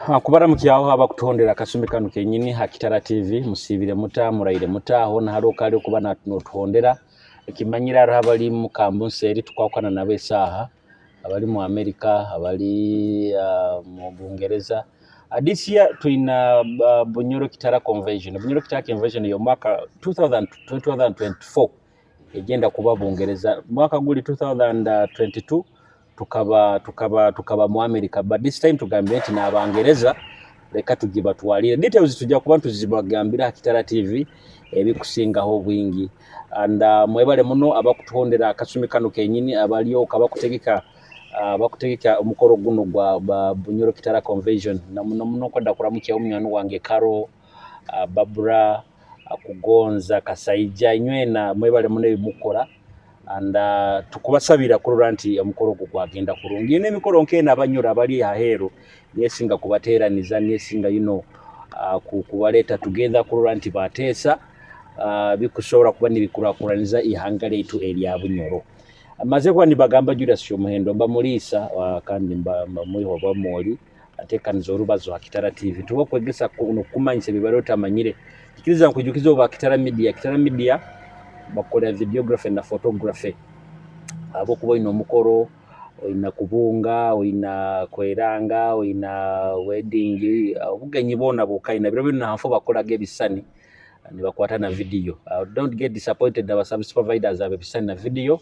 Kubaramukyaho abakutuhondera akasumi kanu kenyini ha Kitara TV. Musiibire muta, muraire muta, hoona hali okali okuba notuhondera. Ekimanyire hariho abali mu kambunseri tukwakwana nabo esaaha, abali mu America, abali mu Bungereza. This year twina Bunyoro Kitara Convention. Bunyoro Kitara Convention y'omwaka 2000 2024 egenda kuba Bungereza. Mwaka guli 2022 tukaba mu America, but this time tugambire nti n'Abangereza leka tugibatwalire. Details tujja kuba tuzibagambira ha Kitara TV ebikusingaho obwingi. And mwebale muno abakutuhondera akasumi kano kenyini, abalyoka bakutegeka omukoro guno gwa Bunyoro Kitara Convention. Na muno muno kwenda kuramukya omunywani wange Karo, Babura, Kugonza Kasaija, inywena mwebale muno ebimukora. And tukubasabira kurora nti omukoro ogwo gwagenda kurungi. N'emikoro nk'eno Abanyoro abali aheeru nesinga kubateeraniza, nesinga kubaleeta together kurora nti bateesa bikusobola kuba nibikurakuraniza ihanga lyaitu erya Bunyoro. Maze kuba nibagamba Julius Kyomuhendo, mba muliisa, kandi mba mwiho bwamwoli ateekaniza orubazo ha Kitara TV. Tuba kwegesa nokumanyisa ebibara otamanyire. Ikiriza nkwijukiza oba Kitara Media. Kitara Media bakola videography na photography. Abokuba oyina omukoro, oyina kubunga, oyina kweranga, oyina wedding, obugenyi bwona bwokaina biro bino nanfo bakolaga ebisani nibakwata na video. Don't get disappointed, aba service providers abo ebisani na video.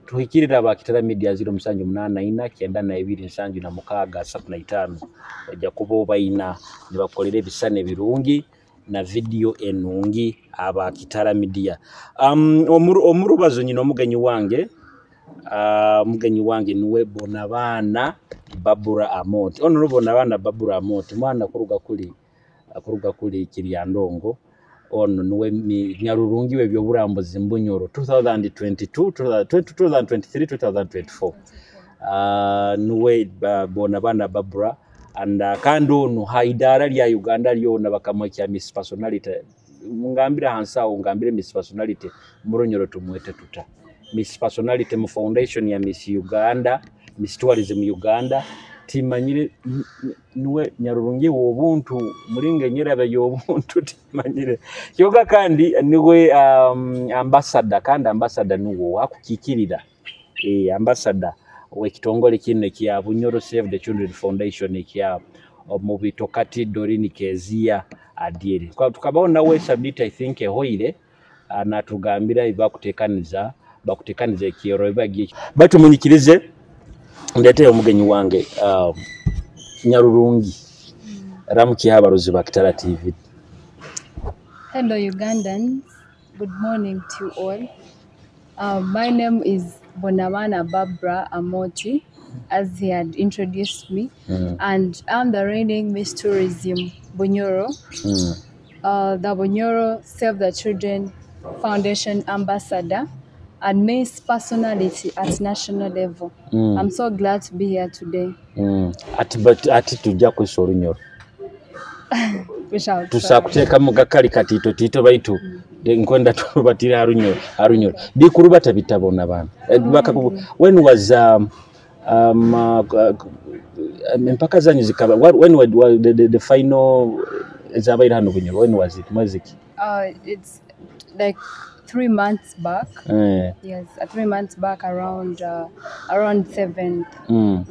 Tuhikirira aba Kitara Media 0784 92 76 35. Ojja kuba obayina nibakolera ebisani ebirungi na video enungi aba Kitara Media. Omurubazo nyina omugenyi wange, omugenyi wange niwe Bonabaana Babura Amoti. Ono no Bonabaana Babura Amoti mwana kuruga kuli Kiryandongo. Ono niwe nyarurungi w'ebyoburambuzi Mbunyoro 2022, 2023, 2024. Niwe Bonabaana Babura. And kandi ono ha idaara lya Uganda lyona bakamwekya Miss Personality. Ngambire hansi awo, ngambire Miss Personality Murunyoro tumwete tuta? Miss Personality mu foundation ya Miss Uganda, Miss Tourism Uganda, timanyire niwe nyarurungi w'obuntu mulinga enyerabe y'obuntu, timanyire kyoka. Kandi niwe ambassador, kandi ambassador niwo akukikirira, ambassador w'ekitongole kino ekya Bunyoro Save the Children Foundation ekya Omubitokati Doreen Kezia Adieri. Tukabaho nawe sabiti, I think ehoire, natugambira ebibakutekaniza, bakutekaniza ekyero ebibagiye. Baitu munyikirize ndete omugenyi wange, nyarurungi, ramukiha abarozi ba Kitara TV. Hello, Ugandans. Good morning to you all. My name is Bonabana Barbara Amoti, as he had introduced me, and I'm the reigning Miss Tourism Bunyoro, the Bunyoro Save the Children Foundation Ambassador, and Miss Personality at national level. I'm so glad to be here today. Ati but ati tujja kwesa Orunyoro. We shall try. Tusa kuteekamu gakali katito tito, baitu nkwenda tubatire harunyoro harunyoro bikuru batabita bona bana. When was empaka zanyu zikaba, when was the final ezabaire hano Bunyoro? When was it, mwezi ki? It's like 3 months back. Yes, 3 months back, around 7th.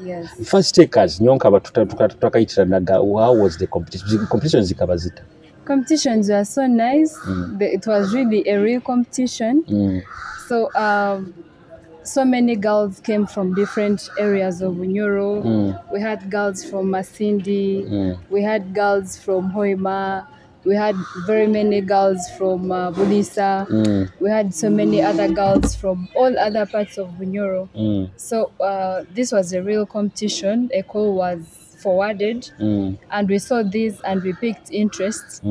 Yes. First takers nyonka tutakayitiranaga, how was the competition? Competition zikaba zita? Competitions were so nice. It was really a real competition. So so many girls came from different areas of Bunyoro. We had girls from Masindi. We had girls from Hoima. We had very many girls from Bulisa. We had so many other girls from all other parts of Bunyoro. So this was a real competition. A call was forwarded, and we saw this and we picked interest.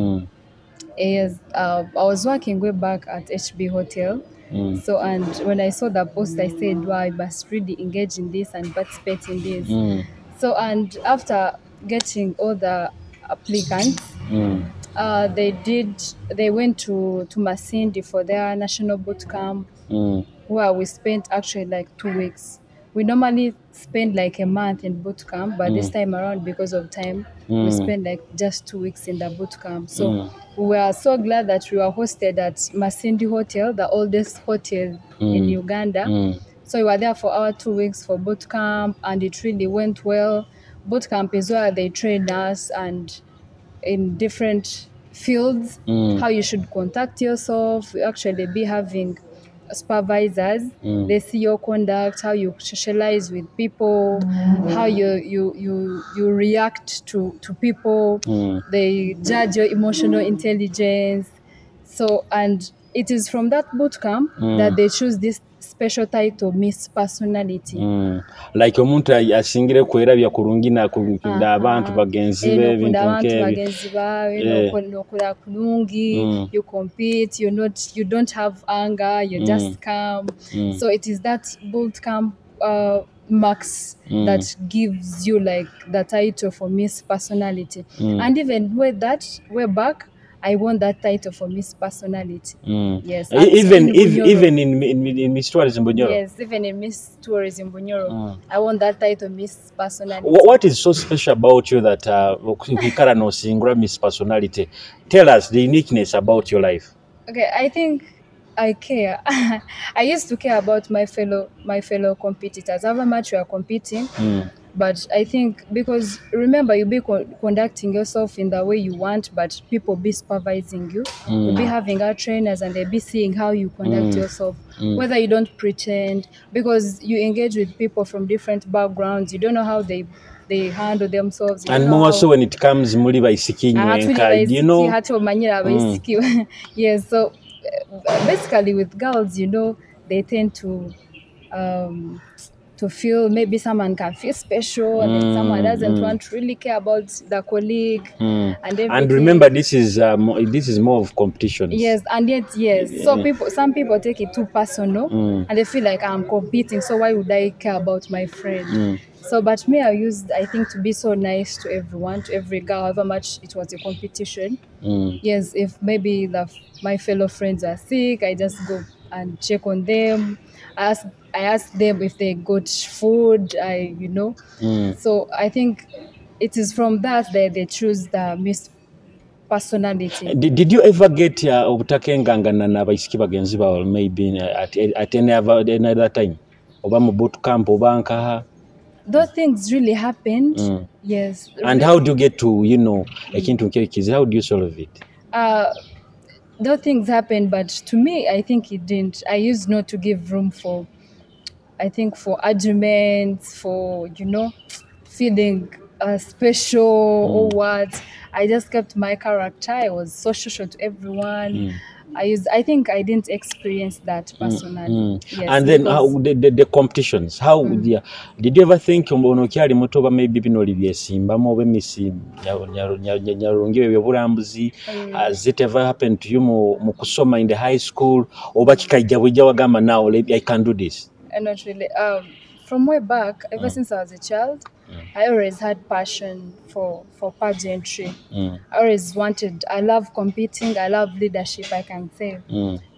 As I was working way back at HB Hotel. So, and when I saw the post, I said, "Wow, I must really engage in this and participate in this." So, and after getting all the applicants, they went to Masindi for their national boot camp, where we spent actually like 2 weeks. We normally spend like a month in boot camp, but this time around, because of time, we spent like just 2 weeks in the boot camp. So we were so glad that we were hosted at Masindi Hotel, the oldest hotel in Uganda. So we were there for our 2 weeks for boot camp, and it really went well. Boot camp is where they train us and in different fields, how you should conduct yourself. We actually be having supervisors. They see your conduct, how you socialize with people, how you react to people. They judge your emotional intelligence. So, and it is from that boot camp that they choose this special title, Miss Personality. Like omuntu asingire kwerabya kurungi nakunda abantu bagenzi be, nokunda ebintu abantu nk'ebyo. Bagenzi bawe, nokula kulungi, you compete, you're not, you don't have anger, you're just calm. So it is that boot camp marks that gives you like the title for Miss Personality. And even with that, way back, I won that title for Miss Personality. Yes, Even in if, Bunyoro. Even in Miss Tourism Bunyoro. Yes, even in Miss Tourism Bunyoro, I won that title, Miss Personality. What is so special about you that okwikara nosingura Miss Personality? Tell us the uniqueness about your life. Okay, I think I care. I used to care about my fellow competitors. However much you are competing, but I think because remember, you be conducting yourself in the way you want, but people be supervising you. You'll be having our trainers and they'll be seeing how you conduct yourself, whether you don't pretend, because you engage with people from different backgrounds. You don't know how they handle themselves. You don't And know more how so when it comes muli baisiki Ah, tuli nywenka, you baisiki, know. Hati omanyire abaisiki. Yes, so basically with girls, they tend to feel maybe someone can feel special and then someone doesn't want to really care about the colleague and everything. And remember, this is more of competitions. Yes, and yet yes. So people, some people take it too personal, and they feel like I'm competing. So why would I care about my friend? So, but me, I used, I think, to be so nice to everyone, to every girl, however much it was a competition. Yes, if maybe the my fellow friends are sick, I just go and check on them. I ask them if they got food. I. So I think it is from that that they choose the Miss Personality. Did you ever get obutakengangana n'abaisiki bagenzi bawe, maybe at any other time, oba mu boot camp oba nkaha? Those things really happened. Yes. And how do you get to ekintu nk'ekizi, how do you solve it? Those things happened, but to me, I think it didn't. I used not to give room for, I think, for arguments, for feeling special or what. I just kept my character. I was so social to everyone. I think I didn't experience that personally. Yes, And then because how, the competitions, how, yeah, did you ever think ono okyali muto oba maybe bino olibyesimbamu oba Miss Nyarungi ebyobulambuzi? Has it ever happened to you mu kusoma in the high school, oba kikaija bwijja wagamba, "Now I can do this"? Not really. From way back, ever since I was a child, I always had passion for pageantry. I always wanted. I love competing. I love leadership, I can say.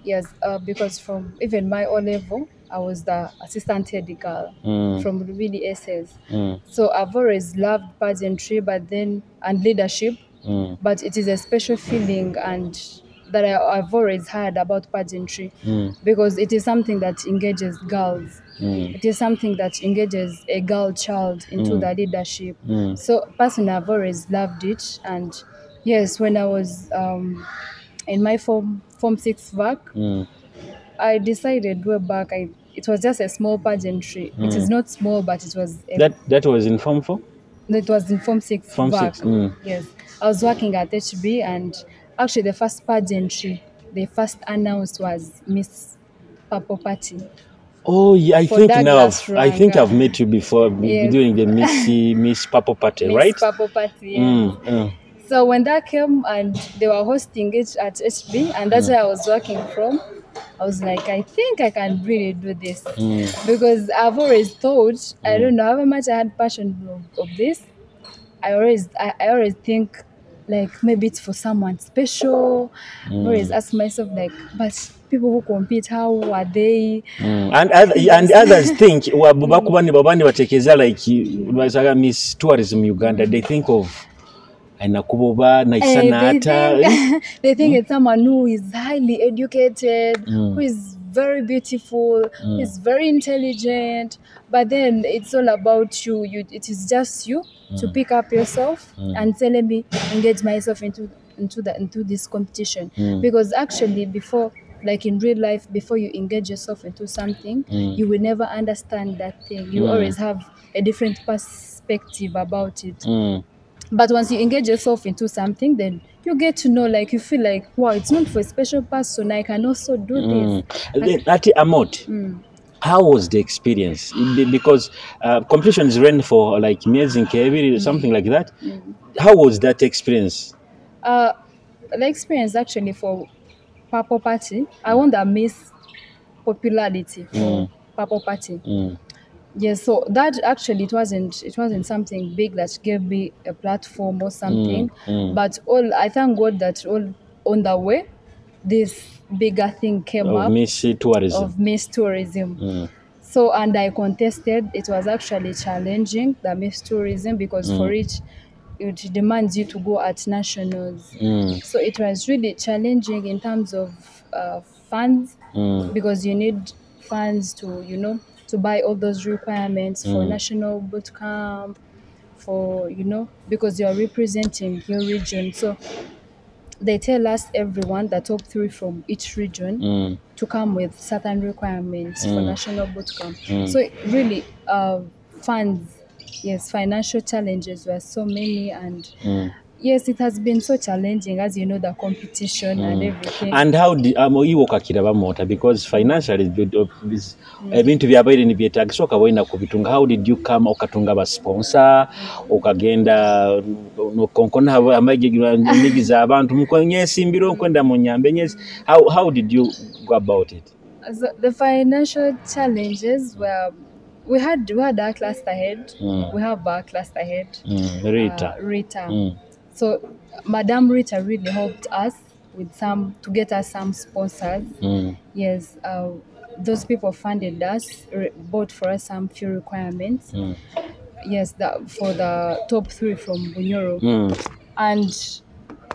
Yes, because from even my O level, I was the assistant head girl from Rubini SS. So I've always loved pageantry, but then and leadership. But it is a special feeling and that I've always had about pageantry because it is something that engages girls. It is something that engages a girl child into the leadership. So personally, I've always loved it. And yes, when I was in my form six vac, I decided way back. I It was just a small pageantry. It is not small, but it was a, That was in form four? No, it was in form six Form vac. six. Yes, I was working at HB, and actually the first pageantry they first announced was Miss Purple Party. Oh yeah, I For think now Douglas I think Rwanga. I've met you before during the Miss Purple Party, Miss right? Purple Party. Yes. So when that came and they were hosting it at HB, and that's where I was working from, I was like, I think I can really do this. Because I've always thought, I don't know how much I had passion of this. I always think Like maybe it's for someone special. I always ask myself like, but people who compete, how are they? And others think bakuba nibaba nibatekereza like basaga Miss Tourism Uganda, they think of aina kuba They naisa. They think it's someone who is highly educated, who is very beautiful, who is very intelligent. But then it's all about you. You, it is just you to pick up yourself and say, let me engage myself into this competition. Because actually, before, like in real life, before you engage yourself into something, you will never understand that thing. You always have a different perspective about it. But once you engage yourself into something, then you get to know, like, you feel like, wow, it's not for a special person. I can also do this. Then, ati Amooti, how was the experience? Because competitions ran for like myezi nk'ebiri, something like that. How was that experience? The experience actually for Purple Party, I won the Miss Popularity for Purple Party. Yes, so that actually it wasn't something big that gave me a platform or something. But all I thank God that all on the way, this bigger thing came of up Miss Tourism. Of Miss Tourism. So, and I contested. It was actually challenging, the Miss Tourism, because for it demands you to go at nationals. So it was really challenging in terms of funds because you need funds to buy all those requirements for national boot camp, for, because you are representing your region. So they tell us everyone, the top three from each region, to come with certain requirements for national boot camp. So really, funds, yes, financial challenges were so many, and yes, it has been so challenging, as you know, the competition and everything. And how did iwe okakirabamu ota? Because financially ebintu byabaire nibyetagisa okaba olina kubitunga. How did you come okatunga ba sponsor, okagenda nokonkona amaigi abantu mukonye nkwenda munyambe nyesi? How did you go about it? So the financial challenges were, we had our cluster head. We have our cluster head, Rita. Rita. So Madame Rita really helped us with some to get us some sponsors. Yes, those people funded us, bought for us some few requirements. Yes, that for the top three from Bunyoro. And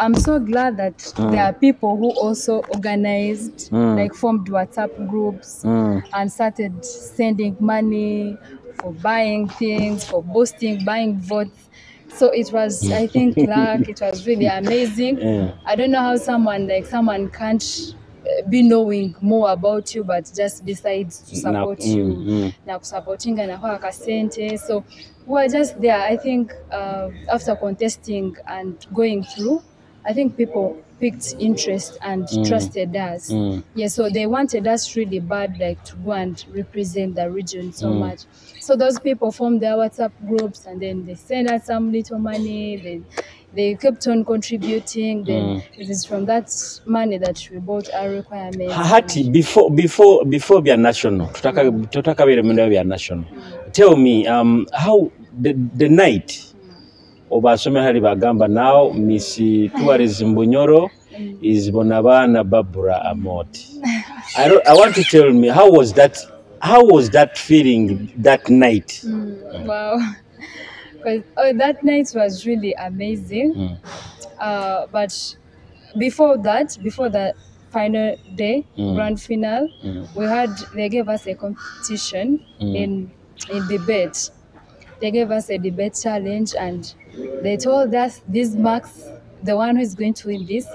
I'm so glad that there are people who also organized, like formed WhatsApp groups and started sending money for buying things, for boosting, buying votes. So it was, I think, luck. It was really amazing. I don't know how someone can't be knowing more about you, but just decides to support you. Na kusupportinga nakuwa akasente. So we were just there. I think after contesting and going through, I think people picked interest and trusted us. Yeah, so they wanted us really bad, like to go and represent the region so much. So those people formed their WhatsApp groups and then they sent us some little money. They kept on contributing. Then it is from that money that we bought our requirements. Hati before bya national, tutaka tutakabere mu bya national, tell me how the night obasomera hali bagamba, now Miss Tourism Bunyoro is Bonabana Babura Amooti. I, don't, I want to tell me how was that feeling that night? Wow. Because oh, that night was really amazing. But before that, before the final day, grand finale, we had they gave us a competition in debate. They gave us a debate challenge and they told us these marks, the one who is going to win this,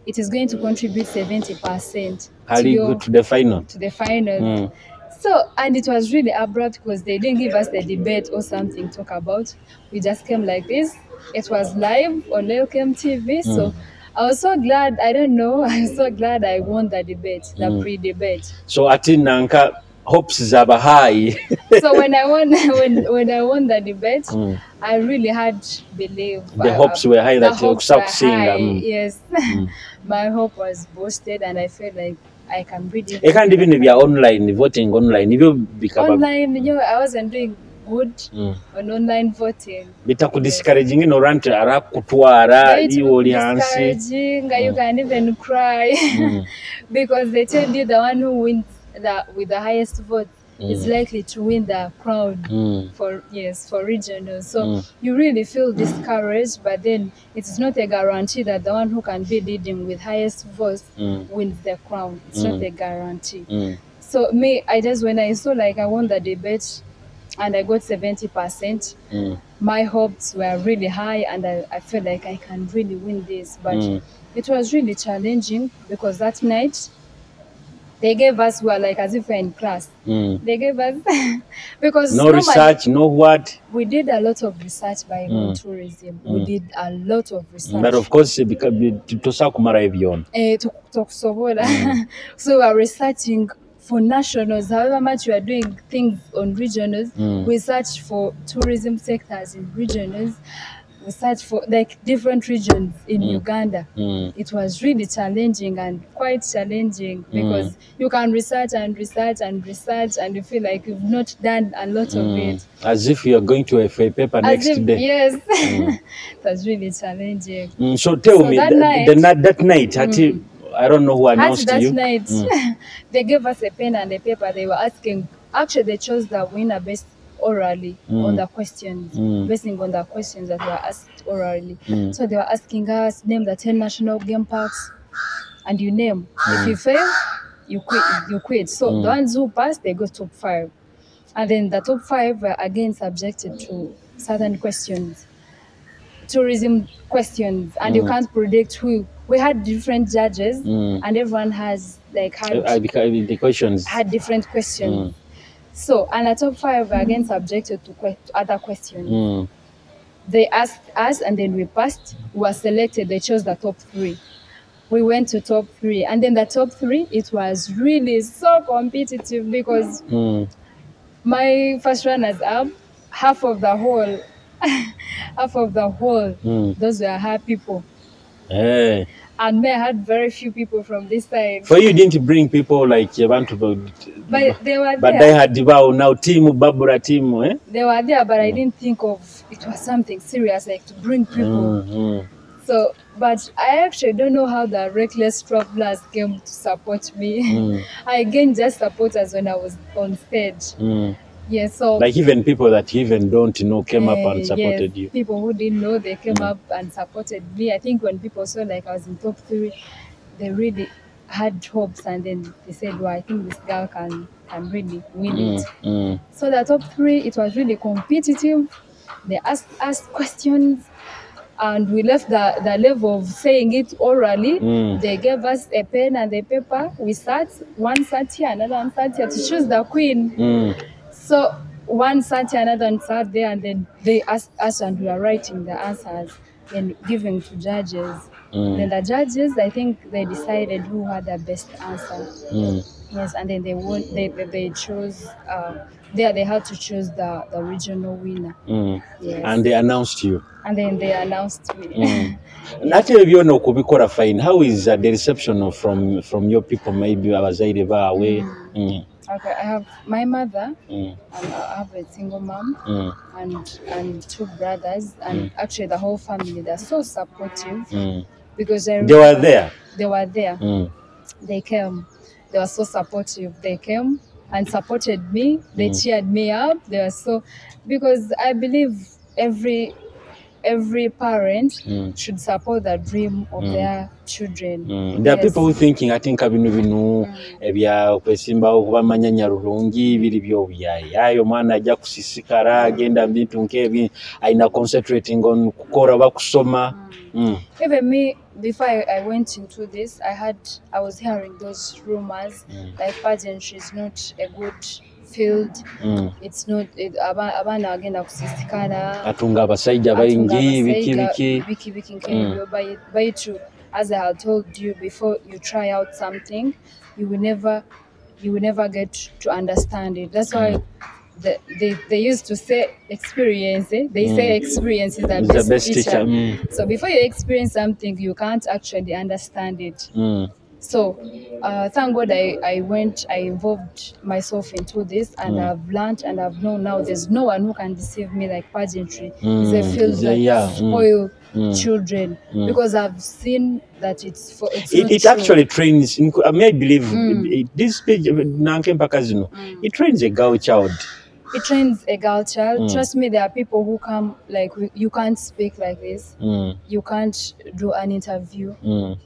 it is going to contribute 70% How to do you your go to the final? To the final. So, and it was really abrupt because they didn't give us the debate or something to talk about. We just came like this. It was live on LKM TV. So I was so glad. I don't know. I'm so glad I won the debate, the pre-debate. So ati nanka hopes zaba high. So when I won, when I won the debate, I really had belief. The hopes were high The that hopes were okusinga. High. Yes, my hope was boosted, and I felt like I can read it. Kandi bino bya online voting, online nibyo bikaba Online, I wasn't doing good on online voting. Bitakudiscouraging norora nti arakutwara iwe oli hansi? Discouraging, you can even cry because they tell you the one who wins with the highest vote is likely to win the crown for regional. So you really feel discouraged, but then it's not a guarantee that the one who can be leading with highest votes wins the crown. It's not a guarantee. So me, I just, when I saw like I won the debate and I got 70%, my hopes were really high and I felt like I can really win this. But it was really challenging because that night they gave us, we were like as if we're in class. They gave us, because no research, no what? We did a lot of research by tourism. We did a lot of research. But of course, tosobola kumara byona. Eh, tokusobola. So we are researching for nationals, however much we are doing things on regionals, we search for tourism sectors in regionals, we search for like different regions in Uganda. It was really challenging and quite challenging because you can research and research and research and you feel like you've not done a lot of it. As if you are going to a paper As next if, day. Yes. It was really challenging. So tell So me, that night, that night, ati, I don't know who at announced that you. night, they gave us a pen and a paper. They were asking, actually, they chose the winner based orally on the questions, basing on the questions that were asked orally. So they were asking us, name the 10 national game parks, and you name. If you fail, you quit. You quit. So the ones who passed, they go top five. And then the top five were again subjected to certain questions, tourism questions, and you can't predict who. We had different judges, and everyone has like had Because the questions. Had different questions. So, and the top five were again subjected to other questions. They asked us, and then we passed. We were selected. They chose the top three. We went to top three, and then the top three, it was really so competitive because my first runners up, half of the hall, those were her people. Hey. And me, I had very few people from this side. For you didn't bring people like abantu, But they were but there. They had wow, now team Babura team, eh? They were there, but I didn't think of it was something serious like to bring people. So, but I actually don't know how the Reckless Travelers came to support me. I gained just supporters when I was on stage. Yeah, so Like even people that you even don't know came up and supported yes, you. People who didn't know, they came up and supported me. I think when people saw like I was in top three, they really had hopes and then they said, "Well, I think this girl can really win it." So the top three, it was really competitive. They asked us questions and we left the level of saying it orally. They gave us a pen and a paper. We sat, one sat here, another one sat here to choose the queen. So one sat here, another one sat there, and then they asked us and we were writing the answers and giving to judges. Then the judges, I think they decided who had the best answer. Yes, and then they won. They chose. There they had to choose the regional winner. Yes. And they announced you. And then they announced me. Nate ebyo byonna okubikola fine. How is the reception from your people, maybe abazaire baawe? Okay, I have my mother, and I have a single mom, and two brothers, and actually the whole family. They're so supportive because I They were remember there. They were there. They came. They were so supportive. They came and supported me. They cheered me up. They were so, because I believe every parent should support the dream of their children. There are Yes. people who thinking ati nka bino bino ebya kwesimbawo kubamanya nyarurungi biri by'obuyayi ayo omwana ajja kusisikara agenda mu bintu nk'ebi alina concentrating on kukora oba kusoma. Even me, before I went into this, I was hearing those rumors like pageantry is not a good field. It's not it, abaana agenda kusisikara atunga abasajja atunga baingi biki abasajja, biki biki biki nk'ebyo. But as I had told you before, you try out something, you will never get to understand it. That's why they used to say experience. Eh? They say experience is the Is best the best teacher. teacher. So before you experience something, you can't actually understand it. So thank God I went, I involved myself into this, and I've learned and I've known now there's no one who can deceive me like pageantry is a field that spoil children, because I've seen that it's for it's It, not it true. Actually trains, I mean, I believe this page nanka empaka zino, it trains a girl child. It trains a girl child. Trust me, there are people who come like, you can't speak like this, you can't do an interview.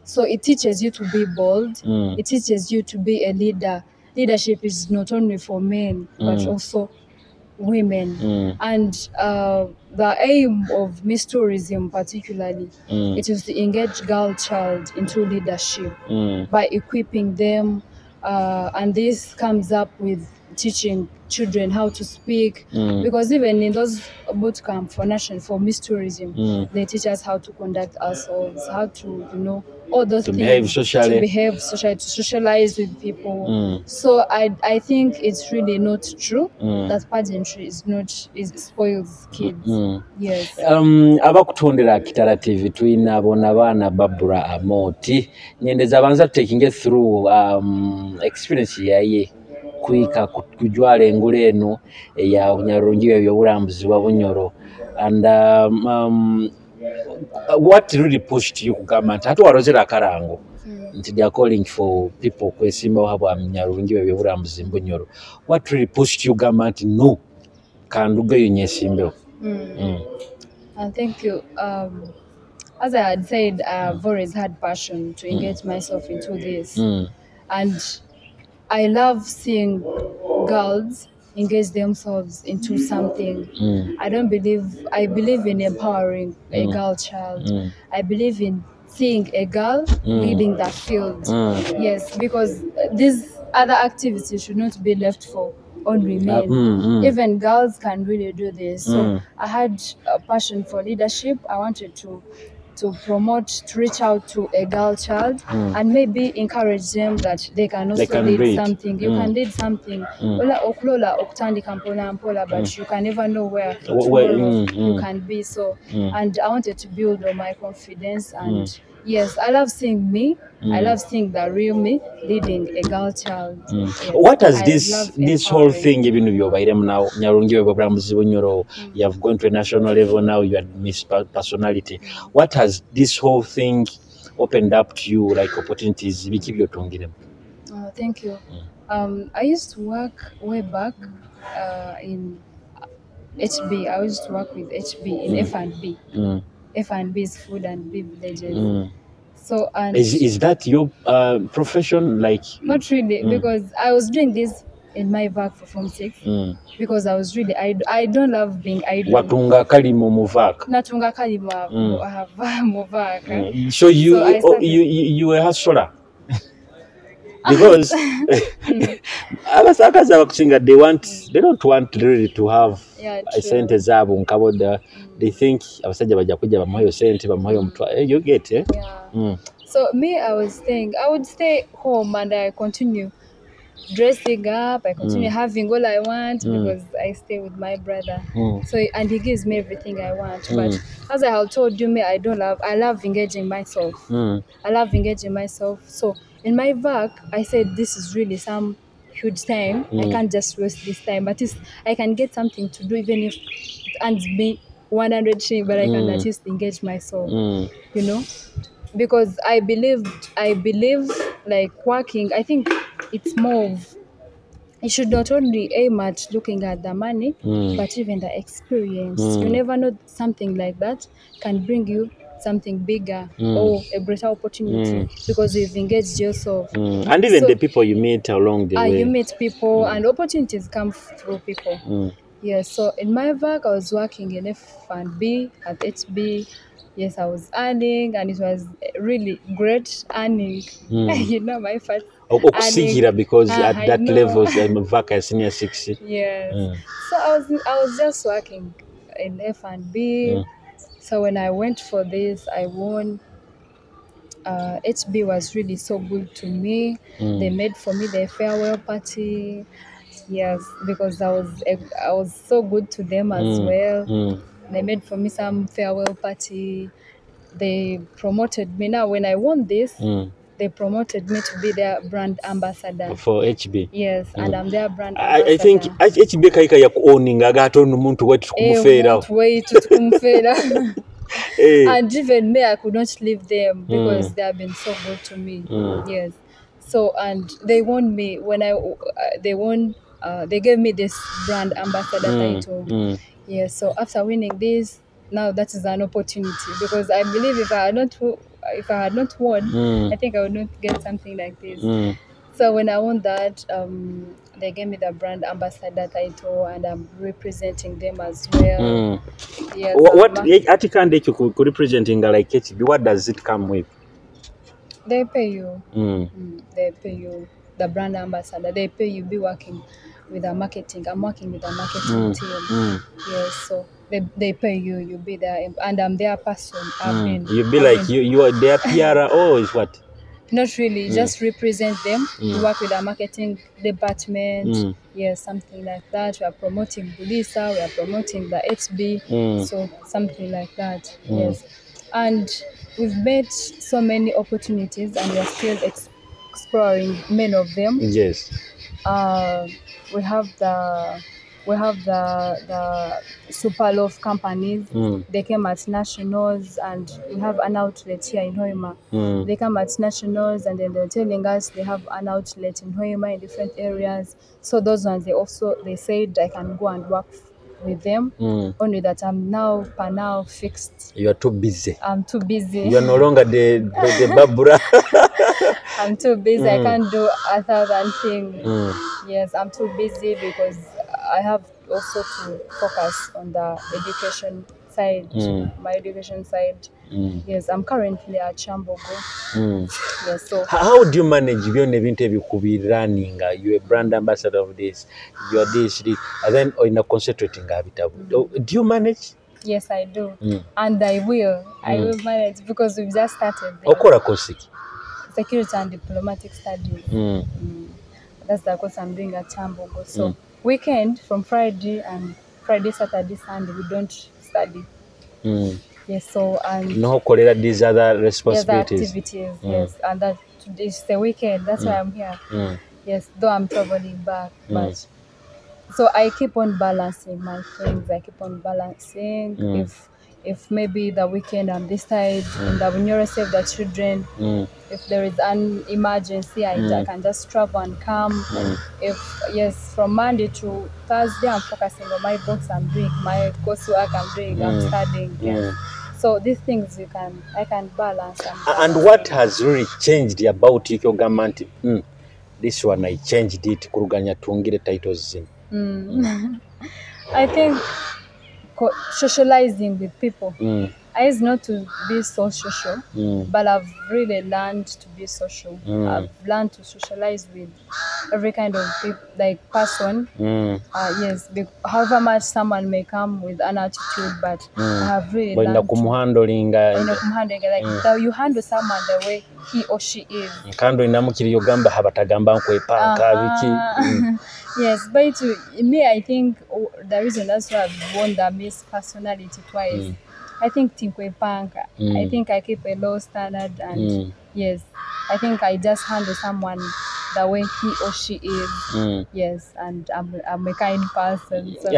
So it teaches you to be bold. It teaches you to be a leader. Leadership is not only for men, but also women. And the aim of Miss Tourism particularly, it is to engage girl child into leadership by equipping them. And this comes up with teaching children how to speak, because even in those boot camp for nation for Miss Tourism, they teach us how to conduct ourselves, how to all those To things, behave socially. To behave socially, to socialize with people. So I think it's really not true that pageantry is not is spoils kids. Yes. Abakutondera Kitara TV, tulina bona baana Babura Amooti. Nyendeza abanza taking through experience yaye kwika kujwala engule eno eya Nyarungi ebyobulambuzi bwa Bunyoro, and what really pushed you kugamba nti ate warozera akarango nti they are calling for people kwesimbawo habwa Nyarungi ebyobulambuzi Bunyoro? What really pushed you kugamba nti no, kandugeyo nyesimbewo? And thank you. As I had said, I've always had passion to engage myself into this. And I love seeing girls engage themselves into something. I don't believe, I believe in empowering a girl child. I believe in seeing a girl leading that field. Yes, because these other activities should not be left for only men. Even girls can really do this. So I had a passion for leadership. I wanted to promote, to reach out to a girl child and maybe encourage them that they can also They can lead read. Something. You can lead something. Ola okulola okutandika mpola mpola, but you can never know where Where, tomorrow you can be. So, and I wanted to build on my confidence, and yes, I love seeing me. I love seeing the real me leading a girl child. Yes, What has I this love this whole empowering. Thing ebintu byobairemu now, Nyarungi bwebulamuzi Bunyoro, you have gone to a national level now, you are Miss Personality. What has this whole thing opened up to you, like opportunities, biki byotungiremu? Oh, thank you. I used to work way back in HB. I used to work with HB in F&B. F&B is food and beverages. So and Is that your profession, like? Not really, because I was doing this in my work for Form 6 because I was really I don't love being idle. Watunga kalimo mu vac? Natunga kalima mu vac. So you So I oh, started- you were a hustler, because abasakazi abakusinga, they don't want really to have Yeah, true. Sente zaabo nkaboda. They think abasajja bajja kujja bamuweyo sente, bamuweyo omutwa. Eh, you get, eh? Yeah. Mm. So me, I was saying I would stay home and I continue dressing up. I continue having all I want because I stay with my brother. So and he gives me everything I want. But as I have told you, me, I don't love. I love engaging myself. I love engaging myself. So in my work, I said this is really some huge time. I can't just waste this time. At least I can get something to do, even if it earns me 100 shilling, but I can at least engage myself. Because I believe like working, I think it's more of you should not only aim at looking at the money, but even the experience. You never know, something like that can bring you something bigger or a greater opportunity because you've engaged yourself. And even So- the people you meet along the way. You meet people and opportunities come through people. Yeah, so in my work, I was working in F&B at HB. Yes, I was earning, and it was really great earning. My first Okusigira because at I that know. Level, vac senior six. Yes. So I was just working in F&B. So when I went for this, I won. HB was really so good to me. They made for me the farewell party. Yes, because I was so good to them as well. They made for me some farewell party. They promoted me. Now when I won this, They promoted me to be their brand ambassador. For HB. Yes, and I'm their brand ambassador. I think HB kaika yakuowninga ate ono muntu wetu tukumufeerawo. Wetu tukumufeera. And even me, I could not leave them because they have been so good to me. Yes. So, and they won me when I, they won, they gave me this brand ambassador title. Yes. So after winning this, now that is an opportunity, because I believe if I had not won, I think I would not get something like this. So when I won that, they gave me the brand ambassador title, and I'm representing them as well. Yes, what representing like HB, what does it come with? They pay you. They pay you, the brand ambassador. They pay you. Be working with the marketing. I'm working with the marketing team. Yes, so they pay you. You be there, and I'm their person. You be like you are their PRO is what? Not really, just represent them. We work with our marketing department. Yes, something like that. We are promoting Bulisa, we are promoting the HB, so something like that. Yes. And we've met so many opportunities, and we are still exploring many of them. Yes. We have the Superloaf companies. They came at nationals, and we have an outlet here in Hoima. They come at nationals, and then they're telling us they have an outlet in Hoima in different areas. So those ones, they said I can go and work with them. Only that I'm now fixed. You are too busy. I'm too busy. You are no longer the Babura. I'm too busy. I can't do 1,000 things. Yes, I'm too busy because I have also to focus on the education side, my education side. Yes, I'm currently at Kyambogo. Yes, so how do you manage byonna ebintu ebikubirunning? You're a brand ambassador of this, you're this, this, and then you're concentrating abitabu. Do you manage? Yes, I do. And I will. I will manage because we've just started. Okora course? Security and diplomatic studies. That's the course I'm doing at Kyambogo. So weekend from Friday, Saturday, Sunday, we don't study. Yes, so and no cholera, these other responsibilities. Yes, activities, yes, and that it's the weekend. That's why I'm here. Yes, though I'm traveling back, but so I keep on balancing my things. I keep on balancing. If maybe the weekend I'm this side in the Bunyoro Save the Children, if there is an emergency, I can just travel and come. If yes, from Monday to Thursday, I'm focusing on my books, I'm doing my coursework, I'm studying. Yes. So these things I can balance. And what has really changed about you, government? This one I changed it. Kuruganya tungire titles. I think socializing with people. I used not to be so social, but I've really learned to be social. I've learned to socialize with every kind of person. Yes, however much someone may come with an attitude, but I have really learned to like you handle someone the way he or she is. Yes, but to me, I think the reason that's why I've won the Miss Personality twice. I think tinkwepanka. I think I keep a low standard, and yes, I think I just handle someone the way he or she is. Yes, and I'm a kind person. So.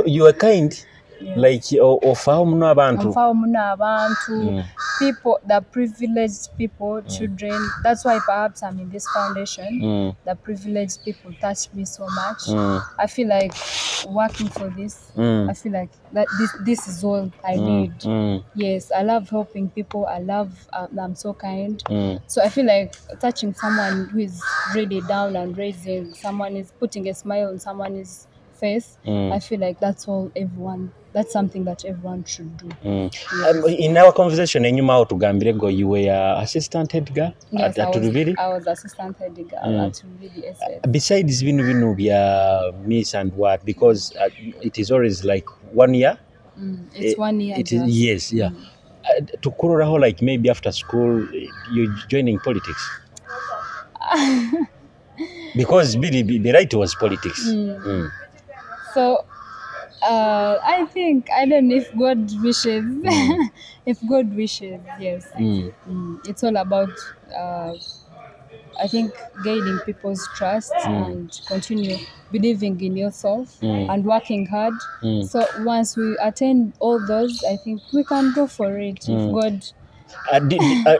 You are kind. Yes. Like ofaho muno abantu. Ofaho muno abantu. People, the privileged people, children. That's why perhaps I'm in this foundation. The privileged people touch me so much. I feel like working for this. I feel like that this is all I need. Yes, I love helping people. I love. I'm so kind. So I feel like touching someone who is really down and raising someone is putting a smile on someone's face. I feel like that's all everyone. That's something that everyone should do. Yes. In our conversation, enyuma otugambire go, you were assistant head girl. Yes, at Rubiri? I was assistant head girl at Rubiri SS. Besides binu binu bya Miss and what, because it is always like 1 year. It's 1 year. It is, yes, yeah. To kuroraho, like maybe after school, you're joining politics. Because the right was politics. So I think, I don't know, if God wishes, if God wishes, yes. It's all about, I think, gaining people's trust and continue believing in yourself and working hard. So once we attain all those, I think we can go for it. If God.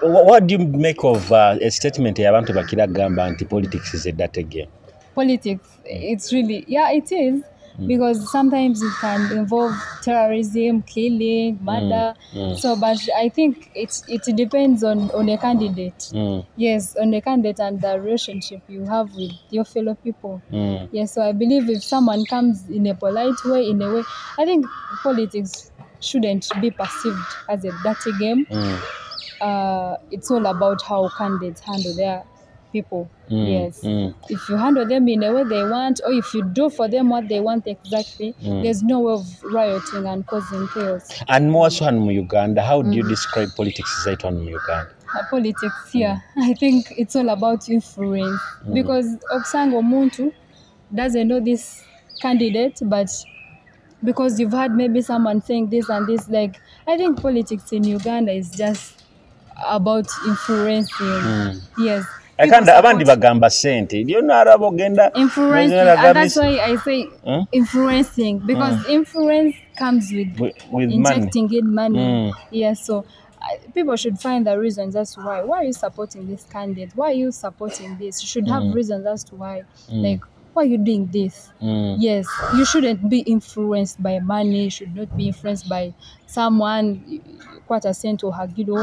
What do you make of a statement y'abantu bakira gamba nti politics is a dirty game? Politics, it's really, yeah, it is. Because sometimes it can involve terrorism, killing, murder. So, but I think it depends on a candidate. Yes, on the candidate and the relationship you have with your fellow people. Yes, so I believe if someone comes in a polite way, in a way, I think politics shouldn't be perceived as a dirty game. It's all about how candidates handle their people. Yes. If you handle them in a way they want, or if you do for them what they want exactly, there's no way of rioting and causing chaos. And more so mu Uganda, how do you describe politics zaitu hano mu Uganda? Politics here, I think it's all about influence. Because okusanga omuntu doesn't know this candidate, but because you've had maybe someone saying this and this, like, I think politics in Uganda is just about influencing. Yes. Akanda abandi bagamba sente byonna ogenda influencing, and that's why I say influencing, because influence comes with injecting money. In money. Yeah, so people should find the reasons as to why. Why are you supporting this candidate? Why are you supporting this? You should have reasons as to why. Like, why are you doing this? Yes, you shouldn't be influenced by money. You should not be influenced by someone, quite a cent or hagido,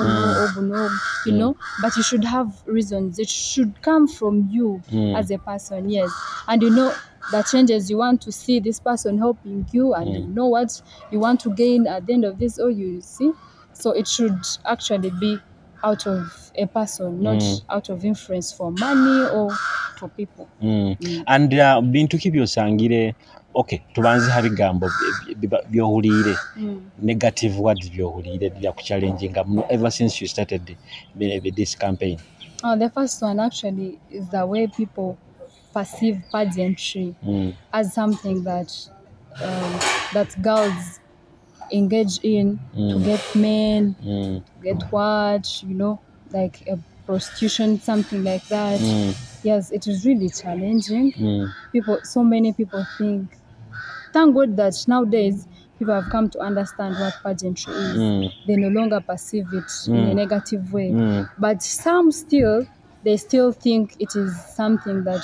you know. But you should have reasons. It should come from you as a person, yes. And you know the changes you want to see this person helping you, and you know what you want to gain at the end of this, or you see. So it should actually be out of a person, not out of influence for money or for people. And bintu ki byosangire, okay, tubanze ha bigambo byohuliire, negative words byohuliire byakuchallenginga muno ever since you started this campaign? Oh, the first one actually is the way people perceive pageantry as something that that girls engage in to get men, to get what, you know, like a prostitution, something like that. Yes, it is really challenging. People, so many people think, thank God that nowadays people have come to understand what pageantry is. They no longer perceive it in a negative way. But some still, they still think it is something that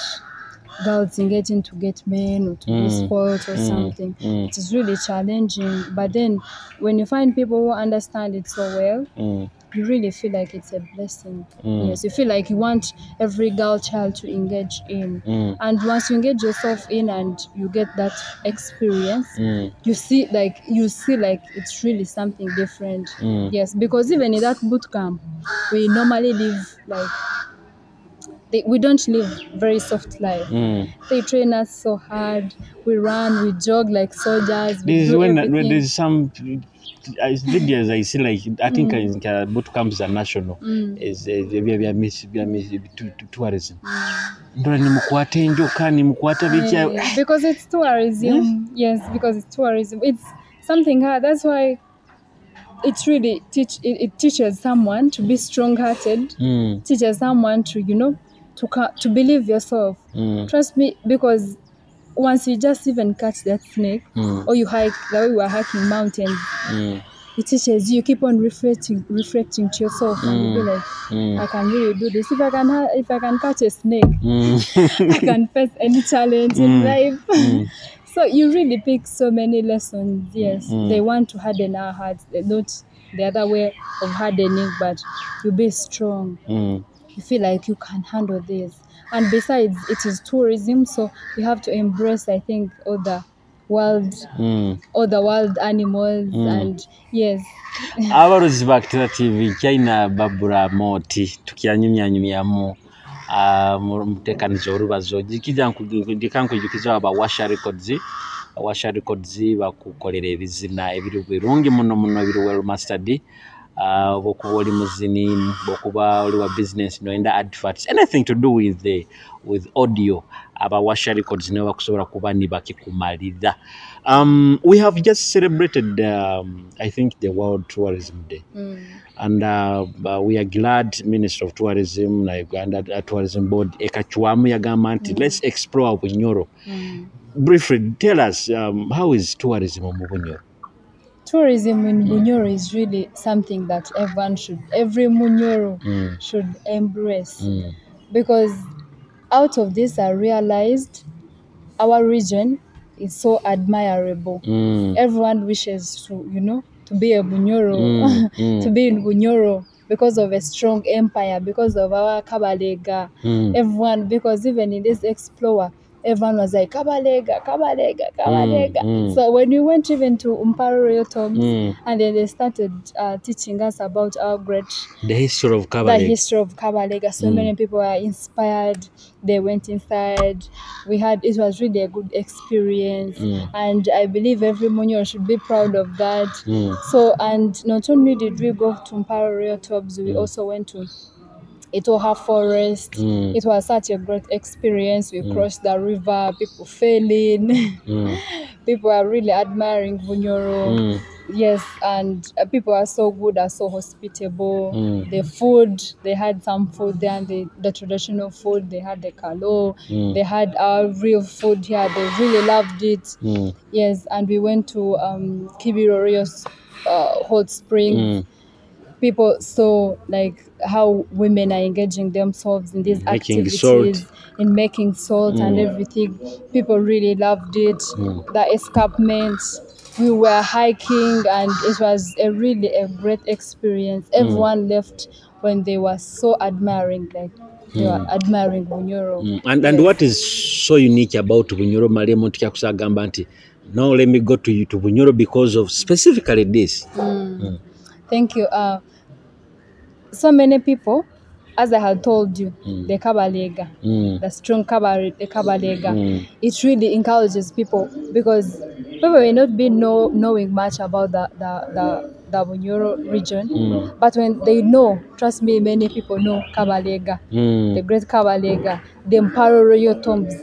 girls engage in to get men or to be spoiled or something. It is really challenging. But then when you find people who understand it so well, you really feel like it's a blessing. Yes, you feel like you want every girl child to engage in. And once you engage yourself in and you get that experience, you see like it's really something different. Yes, because even in that boot camp, we normally live like, we don't live very soft life. They train us so hard. We run, we jog like soldiers. This is when there's some videos I see, like, I think boot camps are national. Is tourism. Because it's tourism. Yes, because it's tourism. It's something hard. That's why it really teaches someone to be strong-hearted. Teaches someone to, you know, to believe yourself. Trust me, because once you just even catch that snake, or you hike the way we were hiking mountains, it teaches you, keep on reflecting to yourself, and you be like, I can really do this. If I can catch a snake, I can face any challenge in life. So you really pick so many lessons. Yes, they want to harden our hearts, not the other way of hardening, but you be strong. You feel like you can handle this. And besides, it is tourism, so you have to embrace, I think, all the wild, all the wild animals, and yes. Abarozi ba Kitara TV China Barbara Moti tukyanyumyanyumyamu mutekanizo orubazo jikija nkujjukiza aba Washa Records. Washa Records bakukolera ebizina ebiri birungi muno muno ebiri well mastered. Bwokuba oli muzini, bwokuba oli wa business, noyenda adverts, anything to do with audio, aba Washa Records nibo bakusobola kuba nibakikumalira. We have just celebrated, I think, the World Tourism Day. And we are glad Minister of Tourism na Uganda Tourism Board ekacwamu yagamba nti let's explore Bunyoro. Briefly tell us, how is tourism mu Bunyoro? Tourism in Bunyoro is really something that everyone should, every Munyoro should embrace. Because out of this, I realized our region is so admirable. Everyone wishes to be a Bunyoro, to be in Bunyoro because of a strong empire, because of our Kabalega. Everyone, because even in this Explorer, everyone was like, Kabalega, Kabalega, Kabalega. So when we went even to Mparo Royal Tombs, and then they started teaching us about our great the history of the Kabalega. History of Kabalega. So many people were inspired. They went inside. It was really a good experience, and I believe every Munyoro should be proud of that. So, and not only did we go to Mparo Royal Tombs, we also went to Itoha Forest. It was such a great experience. We crossed the river, people fell in. People are really admiring Bunyoro. Yes, and people are so good, are so hospitable. The food, they had some food there, and the traditional food, they had the kalo, they had our real food here. They really loved it. Yes, and we went to Kibiro Rios Hot Springs. People saw like how women are engaging themselves in these Making activities, salt. In making salt and everything. People really loved it. The escarpment, we were hiking, and it was a really a great experience. Everyone left when they were so admiring, like they were admiring Bunyoro. And what is so unique about Bunyoro, mali omuntu kyakusagamba nti no, let me go to Bunyoro because of specifically this? Thank you. So many people, as I had told you, the Kabalega, the strong the Kabalega, it really encourages people because people may not be knowing much about the Bunyoro region, but when they know, trust me, many people know Kabalega, the great Kabalega, the Mparo Royal Tombs.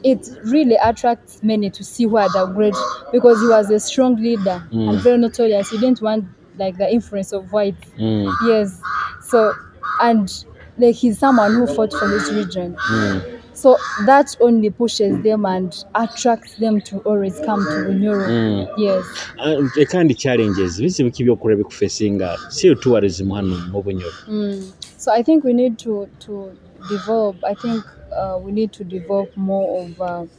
It really attracts many to see where the great, because he was a strong leader and very notorious. He didn't want like the influence of whites. Yes. So, and like he's someone who fought for his region. So that only pushes them and attracts them to always come to Bunyoro. Yes. Ekandi challenges, bizibu ki byokulaba bikufacinga si tourism hano mu Bunyoro? So I think we need to develop, I think we need to develop more of,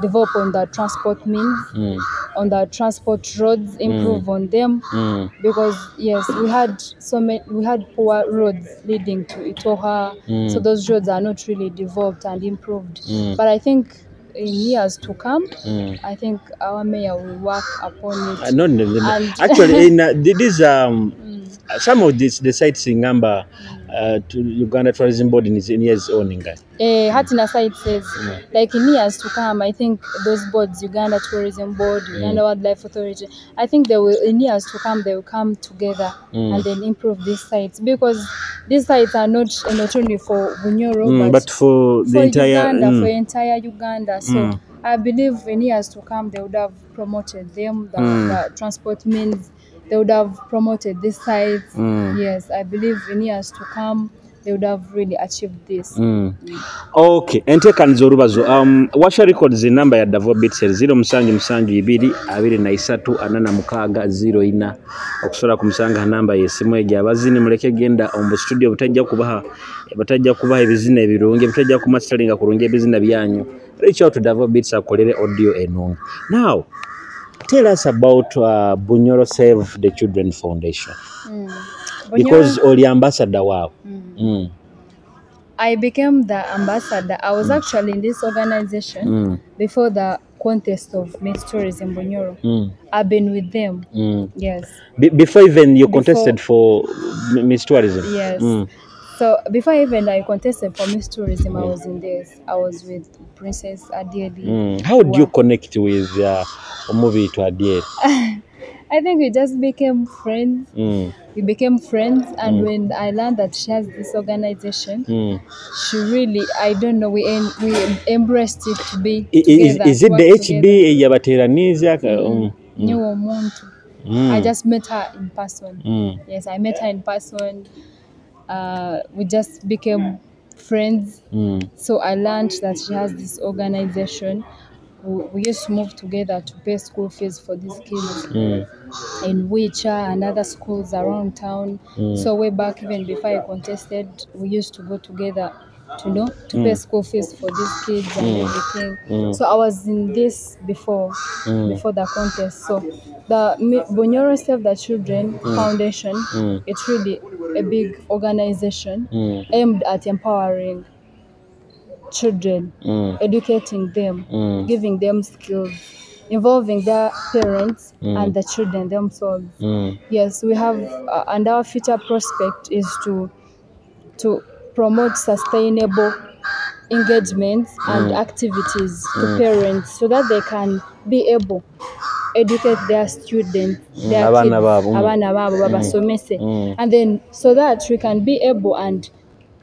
develop on the transport means, on the transport roads, improve on them. Because yes, we had so many, we had poor roads leading to Itoha. So those roads are not really developed and improved. But I think in years to come, I think our mayor will work upon it. No. And Actually, in this some of this the sites in Ngamba, to Uganda Tourism Board in years owning that. Hatina site says, like in years to come, I think those boards, Uganda Tourism Board, Uganda Wildlife Authority, I think they will, in years to come, they will come together and then improve these sites, because these sites are not only for Bunyoro, but but for the for entire Uganda, for entire Uganda. So I believe in years to come, they would have promoted them, the transport means, they would have promoted these sites. Yes, I believe in years to come, they would have really achieved this. Okay, enteekaniza olubazo, Washa Records, enamba ya Davo Beats 0772 23 46 04, okusobola kumusanga namba yesimu egyo. Abazini muleke genda omu studio batajja kubaha ebizina ebirungi, batajja kumasteringa kurungi ebizina byanyu. Reach out to Davo Beats akolere audio enungi. Now tell us about Bunyoro Save the Children Foundation, because oli ambassador waabwe. I became the ambassador. I was actually in this organization before the contest of Miss Tourism Bunyoro. I've been with them. Yes. Before even you Before- contested for Miss Tourism? Yes. So before even I contested for Miss Tourism, I was in this. I was with Princess Adieli. How do you connect with Omubi to Adiel? I think we just became friends. We became friends, and when I learned that she has this organization, she really, I don't know, we embraced it to be together. Is it to the work HB together. Yabateraniza? Nyowe omuntu. I just met her in person. Yes, I met her in person. We just became friends. So I learned that she has this organization. We used to move together to pay school fees for these kids in Wicha and other schools around town. So way back, even before I contested, we used to go together to pay school fees for these kids and everything. So I was in this before the contest. So the Bunyoro Save the Children Foundation, it's really a big organization aimed at empowering children, educating them, giving them skills, involving their parents and the children themselves. Yes, we have, and our future prospect is to promote sustainable engagements and activities to parents so that they can be able educate their students, their Abaana kids, baabo. Abaana baabo babasomese, and then so that we can be able and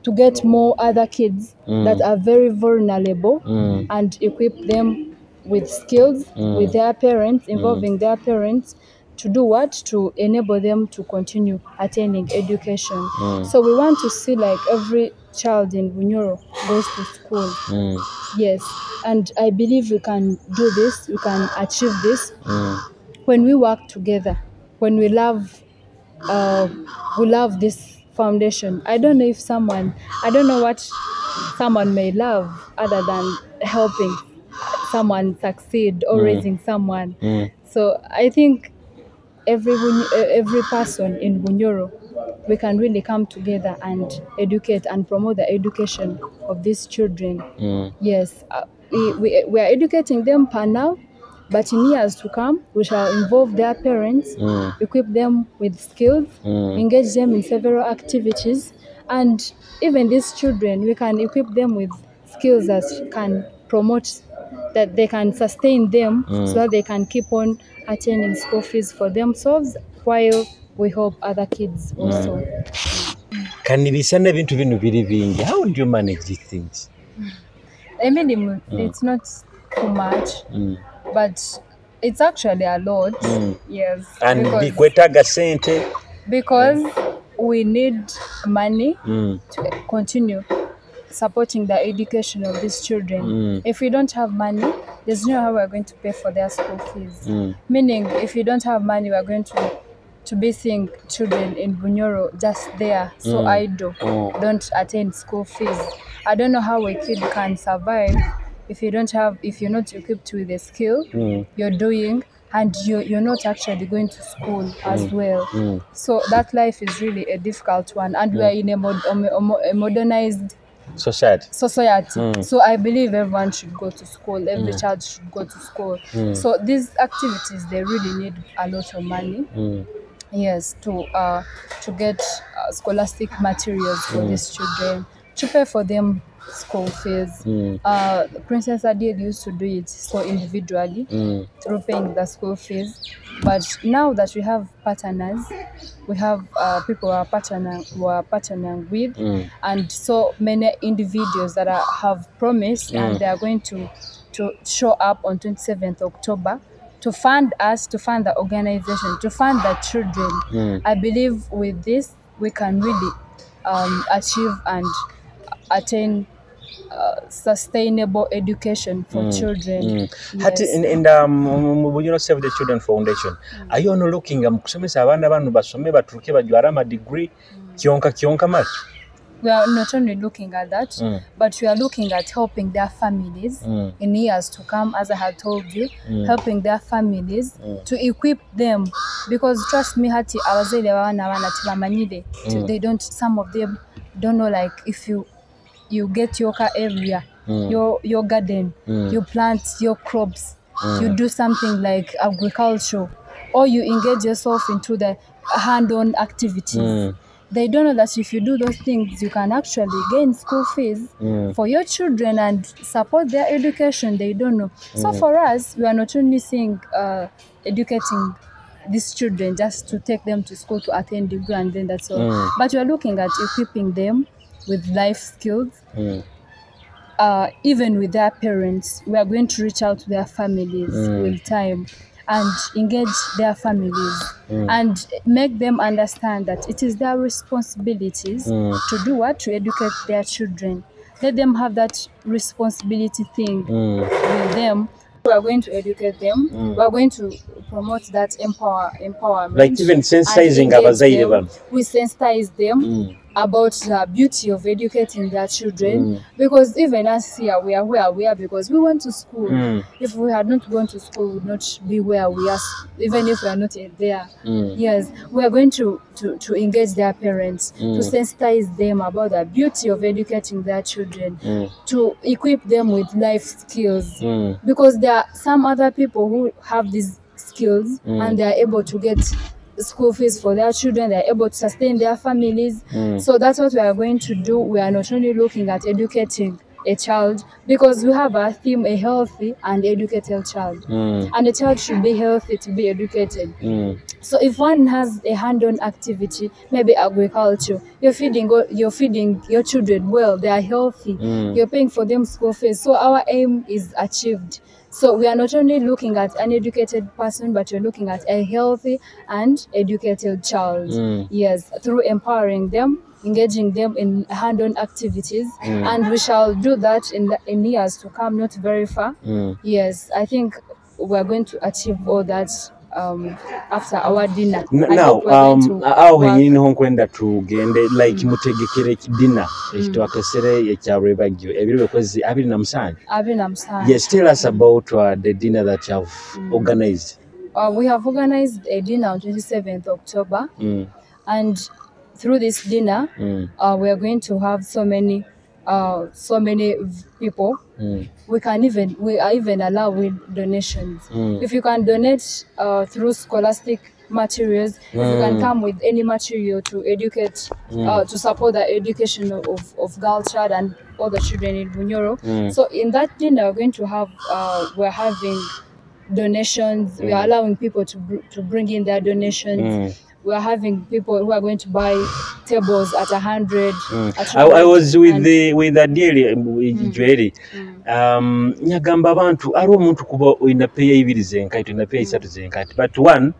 to get more other kids that are very vulnerable and equip them with skills, with their parents, involving their parents to do what? To enable them to continue attaining education. So we want to see like every child in Bunyoro goes to school. Yes, and I believe we can do this, we can achieve this when we work together, when we love this foundation. I don't know if someone, I don't know what someone may love other than helping someone succeed or raising someone. So I think every person in Bunyoro, we can really come together and educate and promote the education of these children. Yes, we are educating them per now, but in years to come, we shall involve their parents, equip them with skills, engage them in several activities, and even these children, we can equip them with skills that can promote, that they can sustain them so that they can keep on attaining school fees for themselves while we help other kids also. Kanibisana ebintu bino biri bingi. How do you manage these things? Emirimu, it's not too much, but it's actually a lot. Yes. And bikwetaaga sente. Because we need money to continue supporting the education of these children. If we don't have money, there's no how we're going to pay for their school fees. Meaning, if you don't have money, we're going to be seeing children in Bunyoro just there, so idle, don't attend school fees. I don't know how a kid can survive if you don't have, if you're not equipped with a skill you're doing, and you're not actually going to school as well. So that life is really a difficult one, and we are in a modernized society. Society. So I believe everyone should go to school. Every child should go to school. So these activities, they really need a lot of money. Yes, to get scholastic materials for these children, to pay for them school fees. Princess Adil used to do it so individually through paying the school fees. But now that we have partners, we have people who are partnering with, and so many individuals that have promised and they are going to show up on 27th October to fund us, to fund the organization, to fund the children. I believe with this, we can really achieve and attain sustainable education for children. Hati Yes. in mu Bunyoro Save the Children Foundation, are you only looking mu kusomesa abaana bano basome batuuke bajwale ama degree kyonka kyonka mali? We are not only looking at that, but we are looking at helping their families in years to come, as I had told you, helping their families to equip them. Because trust me, hati abazaire b'abaana bana tibamanyire. They don't, some of them don't know, like if you get your car area, your garden, you plant your crops, you do something like agriculture, or you engage yourself into the hand-on activities. They don't know that if you do those things, you can actually gain school fees for your children and support their education. They don't know. So for us, we are not only seeing educating these children just to take them to school to attain degree and then that's all. But we are looking at equipping them with life skills. Even with their parents, we are going to reach out to their families with time and engage their families and make them understand that it is their responsibilities to do what? To educate their children. Let them have that responsibility thing with them. We are going to educate them. We are going to promote that empowerment. Like even sensitizing and engage abazaire them. Bano. We sensitize them about the beauty of educating their children, because even us here, we are where we are because we went to school. If we had not gone to school, we would not be where we are, even if we are not there. Yes, we are going to engage their parents, to sensitize them about the beauty of educating their children, to equip them with life skills, because there are some other people who have these skills and they are able to get school fees for their children, they are able to sustain their families. So that's what we are going to do. We are not only looking at educating a child, because we have a theme, a healthy and educated child. And a child should be healthy to be educated. So if one has a hand-on activity, maybe agriculture, you're feeding your children well, they are healthy, you're paying for them school fees. So our aim is achieved. So we are not only looking at an educated person, but we're looking at a healthy and educated child. Yes, through empowering them, engaging them in hand-on activities, and we shall do that in years to come, not very far. Yes, I think we're going to achieve all that after our dinner. I Now, hope we're going to aho work. Henyini niho nkwenda tugende, like mutegekere dinner ekitwakesere ekya Rwebagyo ebiro byokwezi 27. 27. Yes, tell us about the dinner that you have organized. We have organized a dinner on 27th October, and through this dinner, we are going to have so many people. We are even allowing donations. If you can donate through scholastic materials, if you can come with any material to educate, to support the education of girl child and all the children in Bunyoro. So in that dinner, we're having donations. We are allowing people to bring in their donations. We are having people who are going to buy tables at 100. At I was with and- the with Adieli Joeli. Nyagamba abantu ari omuntu kuba oyina peya ibiri zenkaito, oyina peya isatu zenkaito, but one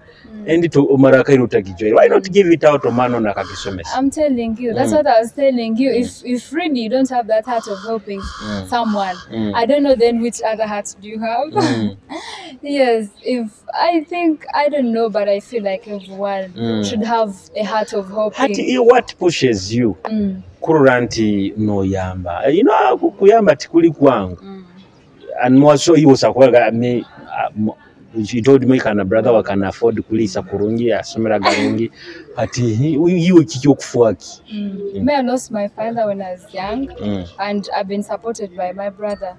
endi to omara akaire utagijoeli, why not give it out omwana ono akagisomesa? I'm telling you, that's what I was telling you. If really you don't have that heart of helping someone, I don't know then which other heart do you have. Yes, if I think, I don't know, but I feel like everyone should have a heart of helping. Hati what pushes you kurora nti noyamba, kuyamba tikuli kwangu, and more so he was akwaga me, he told me kana brother wa can afford kulisa kurungi, asomera garungi, ati iwe kiki okufuaki? Me, I lost my father when I was young, and I've been supported by my brother.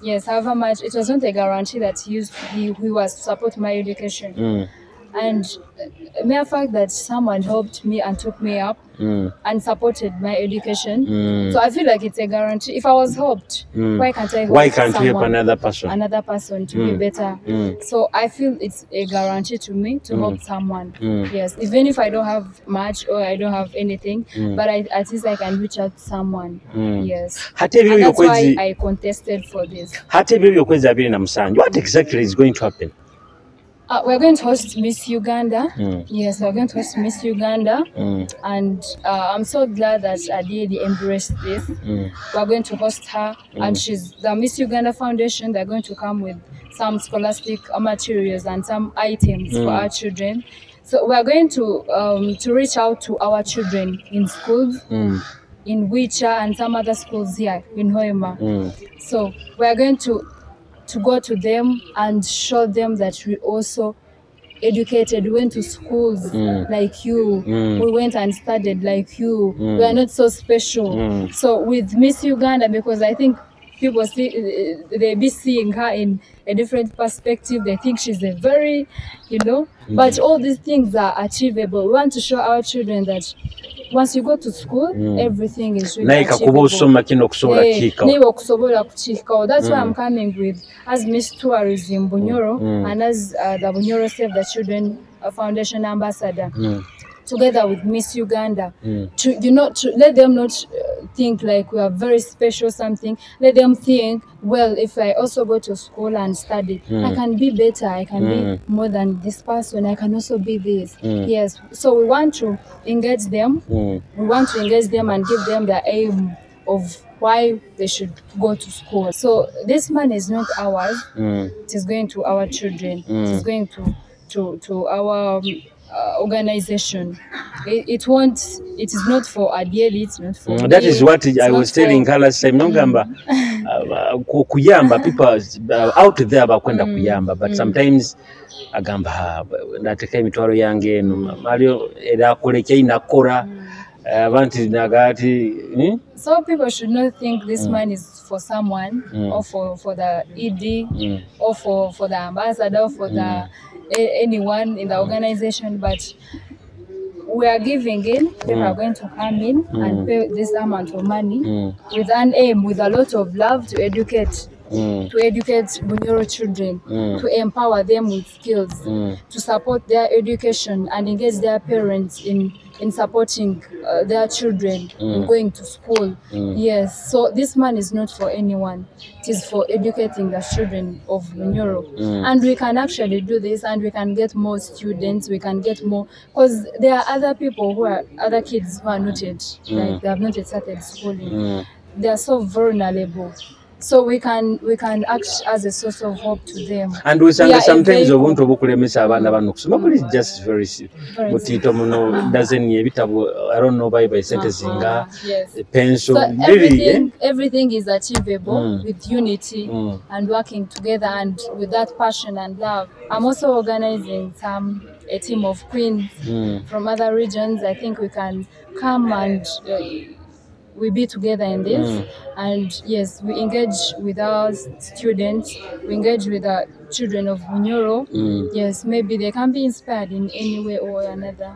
Yes, however much, it was not a guarantee that he was to support my education. And mere fact that someone helped me and took me up and supported my education. So I feel like it's a guarantee. If I was helped, why can't I help Why can't you help someone, another person? Another person to be better? So I feel it's a guarantee to me to help someone. Yes, even if I don't have much or I don't have anything, but at least I can reach out to someone. Yes. Hati ebiro And that's why byokwezi I contested for this. Hati ebiro byokwezi 27, what exactly is going to happen? We're going to host Miss Uganda. Yes, we're going to host Miss Uganda. And I'm so glad that Adieli embraced this. We're going to host her, and she's the Miss Uganda Foundation. They're going to come with some scholastic materials and some items for our children. So we're going to reach out to our children in schools, in Wicha and some other schools here in Hoima. So we are going to go to them and show them that we also educated, we went to schools like you, we went and studied like you. We are not so special. So with Miss Uganda, because I think people see, they be seeing her in a different perspective. They think she's a very, but all these things are achievable. We want to show our children that Once you go to school, everything is really Naye kakuba achievable. Osoma kino okusobola Eh, kukiikawo. Niba okusobola kukiikawo. That's why I'm coming with as Miss Tourism Bunyoro and as the Bunyoro Save the Children Foundation ambassador, together with Miss Uganda, to you know to let them not think like we are very special something. Let them think, well, if I also go to school and study, I can be better, I can be more than this person, I can also be this. Yes, so we want to engage them. We want to engage them and give them the aim of why they should go to school. So this money is not ours. It is going to our children. It is going to our organization. It won't. It is not for Adieli. It's not for That me, is what it's I not was telling for- her last time. Nogamba kuyamba people out there bakwenda kuyamba, but sometimes agamba, "Ah, nateka emitwalo yange eno malio era akola ekyayina akora abantu nagati So people should not think this money is for someone or for the ED or for the ambassador or for the anyone in the organization, but we are giving in. People are going to come in and pay this amount of money with an aim, with a lot of love to educate Bunyoro children, to empower them with skills, to support their education and engage their parents in supporting their children in going to school. Yes, so this money is not for anyone. It is for educating the children of Bunyoro. And we can actually do this and we can get more students, we can get more, because there are other people who are, other kids who are not yet, like they have not yet started schooling. They are so vulnerable. So we can act as a source of hope to them. And We osanga are a sometimes vehicle. Obuntu obukulemesa abaana bano okusoma buli just very Very butiito muno dozen ebitabo, I don't know, by sente zinga pencil So really, eh? everything is achievable with unity and working together and with that passion and love. I'm also organizing some a team of queens from other regions. I think we can come and we be together in this. And yes, we engage with our students, we engage with the children of Bunyoro. Yes, maybe they can be inspired in any way or another.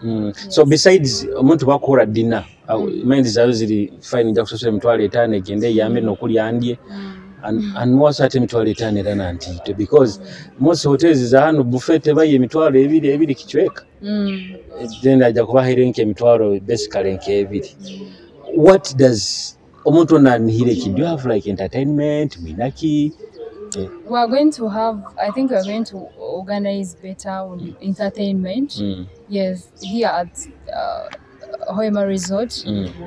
So besides omuntu bwakukola dinner, mind zazo ziri fine, nja kusasula 50,000 egende eyambe n'okulya ndye and more so ate 50,000 era nantiito because most hotels za hano buffet tebayi 20,000 ebiri kicweka. Then ajja kubahaire nk'emitwalo basically nk'ebiri. What does omuntu ono anihire ki? Do you have like entertainment mwinaki? We are going to have, I think we are going to organize better on entertainment. Yes, here at Hoima Resort.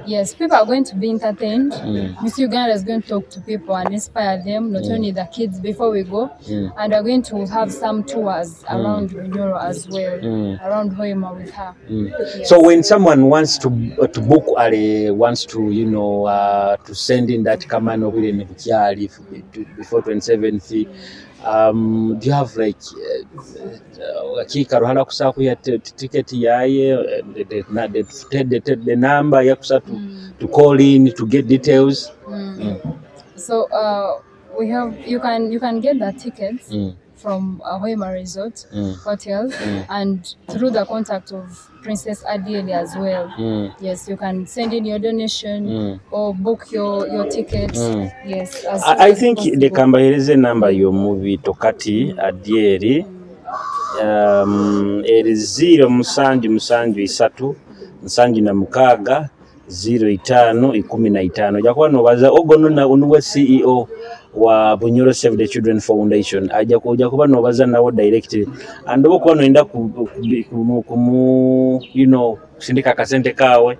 Yes, people are going to be entertained. Miss Uganda is going to talk to people and inspire them, not only the kids before we go. And we're going to have some tours around Bunyoro as well, around Hoima with her. Yes. So when someone wants to book ale wants to to send in that kamano obwire ne bukyali before 27th, do you have like akiikaro hala kusaku ya ticket yaye, the number yakusa to call in to get details? So we have you can get the tickets from Hoima Resort Hotel and through the contact of Princess Adieli as well. Yes, you can send in your donation or book your ticket. Yes, as soon I as think possible. Leka mbahereze enamba y'omubito kati Adieri eri 077 76 05 15. Ojja kuba nobaza ogo nuwe CEO wa Bunyoro Save the Children Foundation. Ajja ojja kuba nobaza nawo directly and oba okuba noyenda kumu kusindika akasente kaawe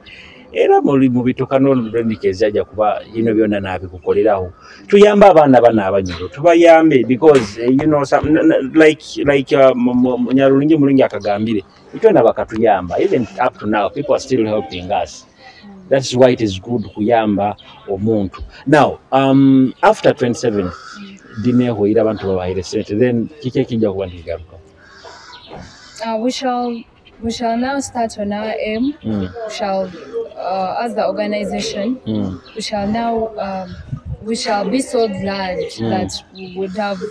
era muli mu bitoka n'olundikezi ajja kuba yino byonna n'abikukoleraho. Tuyambe abaana bano Abanyoro, tubayambe because some, like Nyarulungi mulungi akagambire itwena bakatuyamba. Even up to now people are still helping us. That's why it is good kuyamba omuntu. Now after 27 dinehwire abantu babahaire sente, then kiki ekijja kuba ntikigaruka? We shall now start on our aim. We shall, as the organization, we shall now we shall be so glad that we would have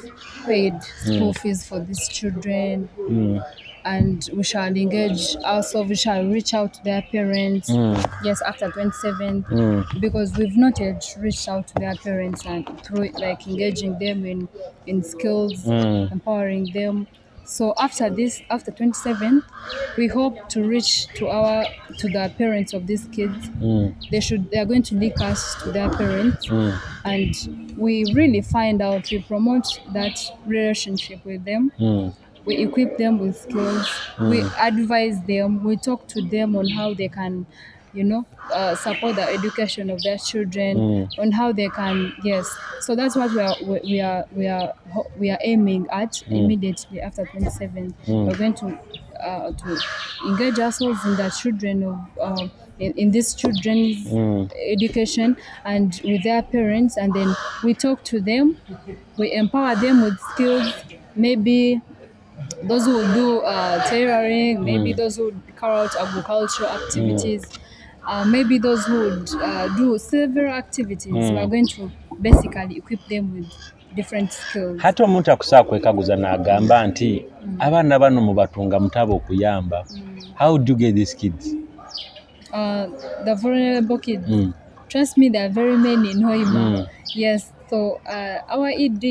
paid school fees for these children. And we shall engage ourselves, we shall reach out to their parents. Yes, after 27th, because we've not yet reached out to their parents, and through like engaging them in skills, empowering them. So after this, after 27th, we hope to reach to the parents of these kids. They are going to link us to their parents, and we really find out, we promote that relationship with them. We equip them with skills. We advise them. We talk to them on how they can support the education of their children, on how they can, yes. So that's what we are aiming at immediately after 27th. We're going to engage ourselves in the children of in this children's education and with their parents, and then we talk to them, we empower them with skills, maybe those who do tailoring, maybe those who carry out agricultural activities, maybe those who would do several activities. We are going to basically equip them with different skills. Hati omuntu akusobola kwekaguza n'agamba nti abaana bano mubatunga mutaba okuyamba, how do you get these kids? The vulnerable kids. Trust me, there are very many in Hoima. Yes. So our ED,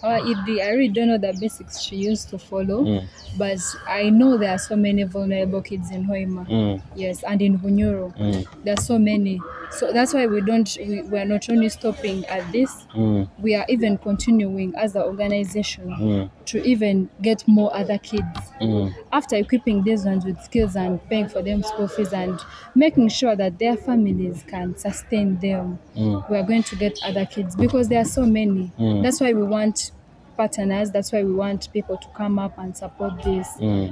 our ED, I really don't know the basics she used to follow, but I know there are so many vulnerable kids in Hoima. Yes, and in Bunyoro, there are so many. So that's why we don't, we are not only stopping at this, we are even continuing as an organization to even get more other kids. After equipping these ones with skills and paying for them school fees and making sure that their families can sustain them, we are going to get other kids because there are so many. That's why we want partners. That's why we want people to come up and support this,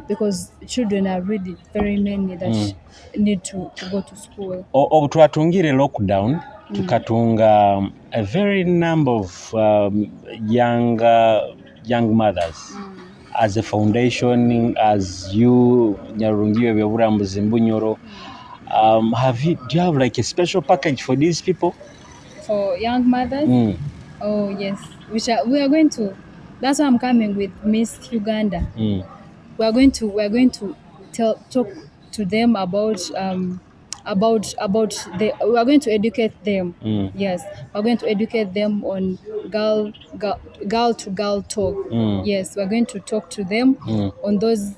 because children are really very many that need to go to school. Obu twatungire lockdown, tukatunga a very number of young mothers as a foundation, as you Nyarungiwe Byoburambuzi Mbunyoro. Have you do you have like a special package for these people? For young mothers? Mm. Oh yes, we are going to. That's why I'm coming with Miss Uganda. We are going to tell talk to them about the we are going to educate them. Yes, we're going to educate them on girl to girl talk. Yes, we're going to talk to them on those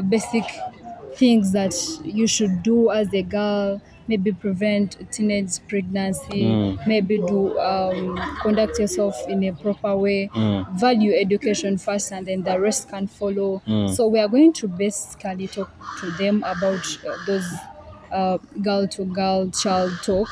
basic things that you should do as a girl, maybe prevent teenage pregnancy, maybe do conduct yourself in a proper way, value education first, and then the rest can follow. So we are going to basically talk to them about those girl to girl child talk.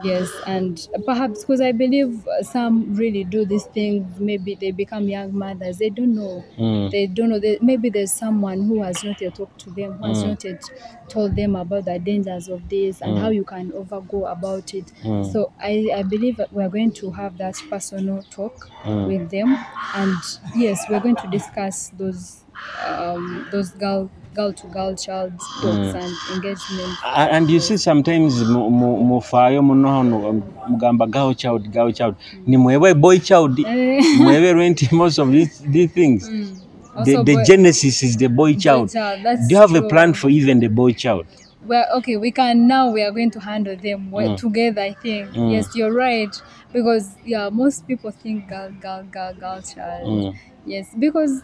Yes, and perhaps because I believe some really do these things, maybe they become young mothers, they don't know. They don't know. Maybe there's someone who has not yet talked to them, who has not yet told them about the dangers of this and how you can overgo about it. So I believe that we are going to have that personal talk with them, and yes, we're going to discuss those girl to girl child talks and engagement. And you see, sometimes mufaayo muno hano mugamba girl child, girl child, nimwebe boy child. Mweberwe nti most of these things, Also the genesis is the boy child. Child, that's Do you have a true. Plan for even the boy child? Well, okay, we can now. We are going to handle them well, together, I think. Yes, you're right. Because yeah, most people think girl, girl, girl, girl child. Yes, because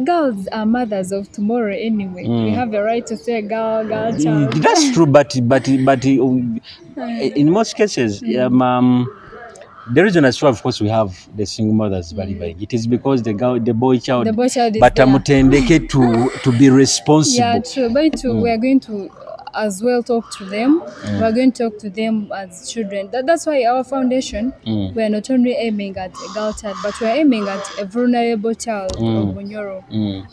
girls are mothers of tomorrow anyway. We have a right to say girl, girl child. That's true, but in most cases, the reason as well, of course, we have the single mothers bali baingi. It is because the girl, the boy child, The boy child is there. Batamutendeke to be responsible. Yeah, true. But too, we are going to as well talk to them. We are going to talk to them as children. That's why our foundation, we are not only aiming at a girl child, but we are aiming at a vulnerable child of Bunyoro.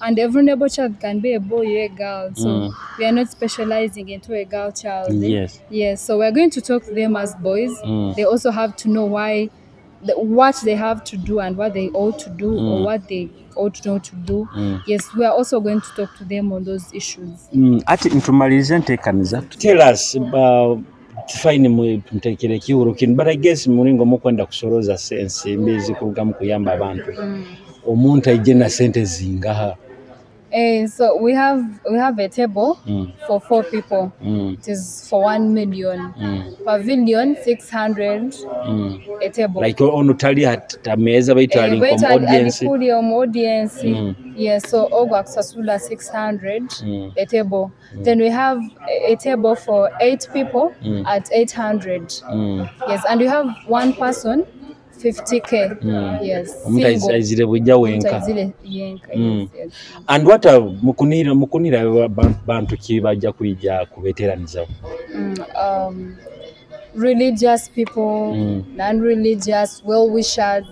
And a vulnerable child can be a boy or a girl. So we are not specializing into a girl child. Yes. So we are going to talk to them as boys. They also have to know what they have to do and what they ought to do or what they ought not to do. Yes, we are also going to talk to them on those issues. Ati ntumalirize nteekaniza, tell us, fine, mutekere ekiwuro kinu, but I guess mulingo mukwenda kusoloza ensimbi ezikuruga mu kuyamba abantu, omuntu aije na sente zingaha? So we have a table for four people. It is for 1 million. Pavilion 600 a table. Like ono tali tameeza, baitu ali baitu nko audience. Ali omu audience. Yes, so ogwo akusasula 600 a table. Then we have a table for eight people at 800. Yes, and we have one person 50K. Yes. Omuntu single. Aizire bujja Omuntu wenka. Aizire yenka. Yes. And what are mukunira bantu ki bajja kwijja kubeteranizaho? Religious people, non-religious, well-wishers,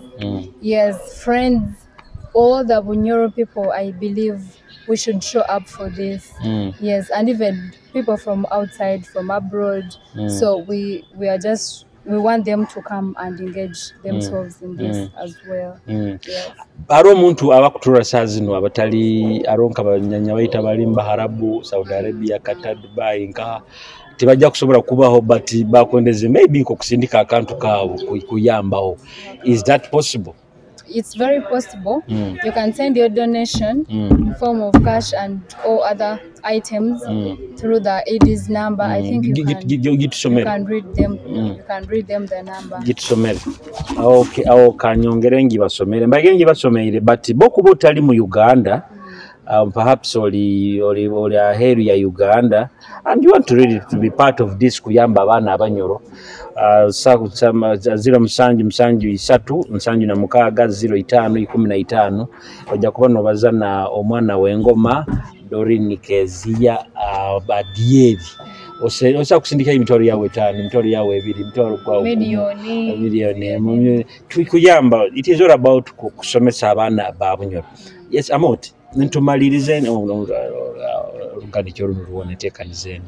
yes, friends, all the Bunyoro people, I believe we should show up for this. Yes, and even people from outside, from abroad. So we are just we want them to come and engage themselves in this as well. Yes. Hariho omuntu abakuturora saa zino abatali aronka banyanya baita bali mu Baharabu, Saudi Arabia, Qatar, Dubai, nkaha tebajja kusobola kubaho, but bakwendeze maybe nkokusindika akantu kaabo kuyambaho. Is that possible? It's very possible. You can send your donation in form of cash and all other items through the AD's number. I think you can, you Gitusomere. Can read them. You can read them the number. Gitusomere. Okay, awo kanyongere ngibasomere, mbage ngibasomeire, but bokuba otali mu Uganda, perhaps oli aheeru ya Uganda and you want to really to be part of this kuyamba abaana abanyoro, 0773 76 05 15, ojja kuba nobaza na omwana w'engoma Dorin Kezia Badieri. Osobola kusindika emitwalo yawe 5, emitwalo yawe 2, emitwalo gwawe gumu. Miliyoni. Miliyoni emu, kuyamba. It is all about kusomesa abaana ba Bunyoro. Yes, Amot, ntumalirize oluganikyo luno luwona enteekaniza eno,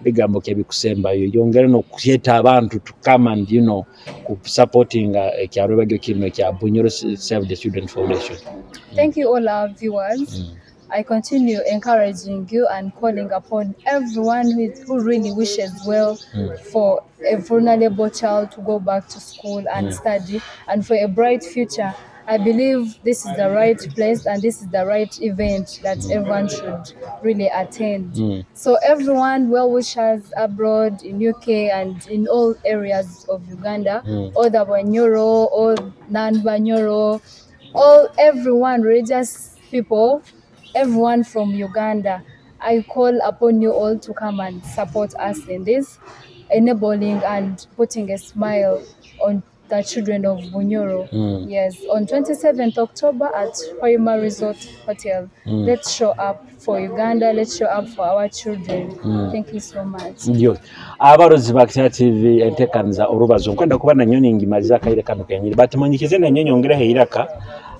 bigambo ki ebikusembayo yongere n'okutyeta abantu to come and ku supportinga ekyalwebagyo kino ekya Bunyoro Save the Children Foundation? Thank you, all our viewers. I continue encouraging you and calling upon everyone who really wishes well for a vulnerable child to go back to school and study and for a bright future. I believe this is the right place and this is the right event that everyone should really attend. So everyone, well wishers abroad, in UK and in all areas of Uganda, all the Banyoro, all non-Banyoro, all everyone, religious people, everyone from Uganda, I call upon you all to come and support us in this, enabling and putting a smile on the children of Bunyoro. Yes, on 27th October at Hoima Resort Hotel. Let's show up for Uganda. Let's show up for our children. Thank you so much. Ndio abarozi ba Kitara TV, entekaniza orubazo nkwenda kuba na nyonyi ngimaliza akaire kano kenyini, but munyikize na nyonyi ongereho eiraka.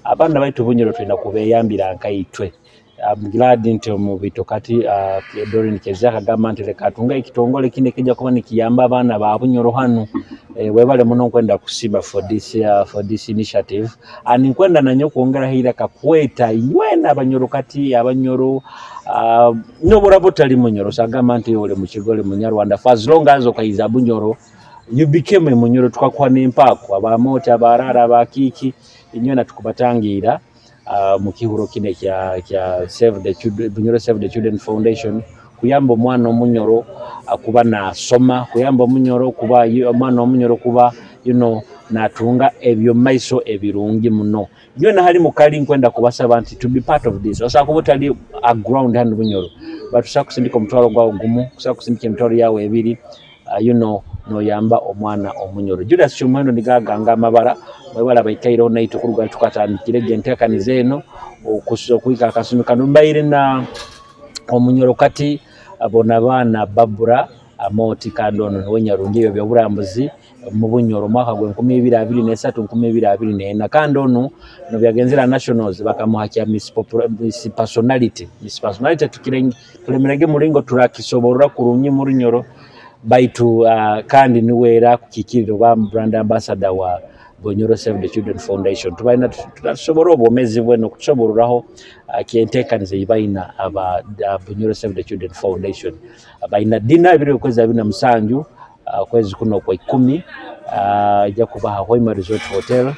Abaana baitu Bunyoro tulina kubeyambira nkaitwe. I'm glad nti omu bito kati Dorin Kezia akagamba nti leka atunge ekitongole kino ekijja kuba nikiyamba abaana ba Bunyoro hanu. Webale muno, nkwenda kusiba for this initiative and nkwenda nanyo kwongeraho eiraka kweta inywena abanyoro kati abanyoro, noburaba otali munyoro, sagamba nti oli mukigo, oli munyarwanda, for as long as okaiza Bunyoro, you became a munyoro. Tukakuha n'empaako abamoti, abarara, abakiiki, inywena tukubatangiira mu kihuro kino kya Save the Children, Bunyoro Save the Children Foundation, kuyamba omwana omunyoro kuba nasoma, kuyamba omunyoro kuba omwana omunyoro kuba natunga ebyo maiso ebirungi muno. Nywena hali mukali nkwenda kubasaba nti to be part of this. Osobola kuba otali a ground hano Bunyoro, but tusobola kusindika omutwalo gwawo gumu, kusobola kusindika emitwalo yawe 2, noyamba omwana omunyoro. Julius Kyomuhendo nigaganga amabara mwebala baikaireho naitwe kuruga tukatandikire gye enteekaniza eno okuhika akasumi kano. Mbaire na omunyoro kati bona baana Babura Amoti, kandi ono niwe nyarungi ebyo byoburambuzi mu Bunyoro omwaka gwe 2023, 2024, kandi ono nobyagenzera nationals bakamuha kya Miss Personality. Miss Personality tulemerege muringo turakisoborora kurungi mu Runyoro baitu, kandi niwera kukikirira oba brand ambassador wa Bunyoro Save the Children Foundation. Tubalina tusobora obwomezi bwe nokutusoboreraho kyenteekaniza ei balina aba Bunyoro Save the Children Foundation. Balina dinner ebiro okwezi 27, kwezi kuno kwa 10, ijja kuba Hoima Resort Hotel.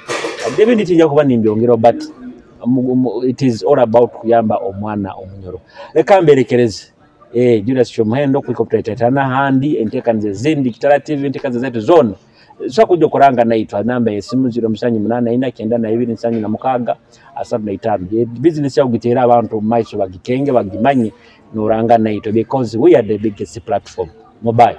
Ebindi tijja kuba nimbyongeraho, but It is all about kuyamba omwana Omunyoro. Leka mberekereze. Julius Kyomuhendo kuliko kutaitana handi enteekaniza ezindi, Kitara TV, enteekaniza zaitu zona so kujja okuranga naitwe. Namba yesimu 0784 92 76 35. Bizinesi yawe giteera abantu mu maiso, bagikenge, bagimanye, noranga naitwe, because we are the biggest platform mobile.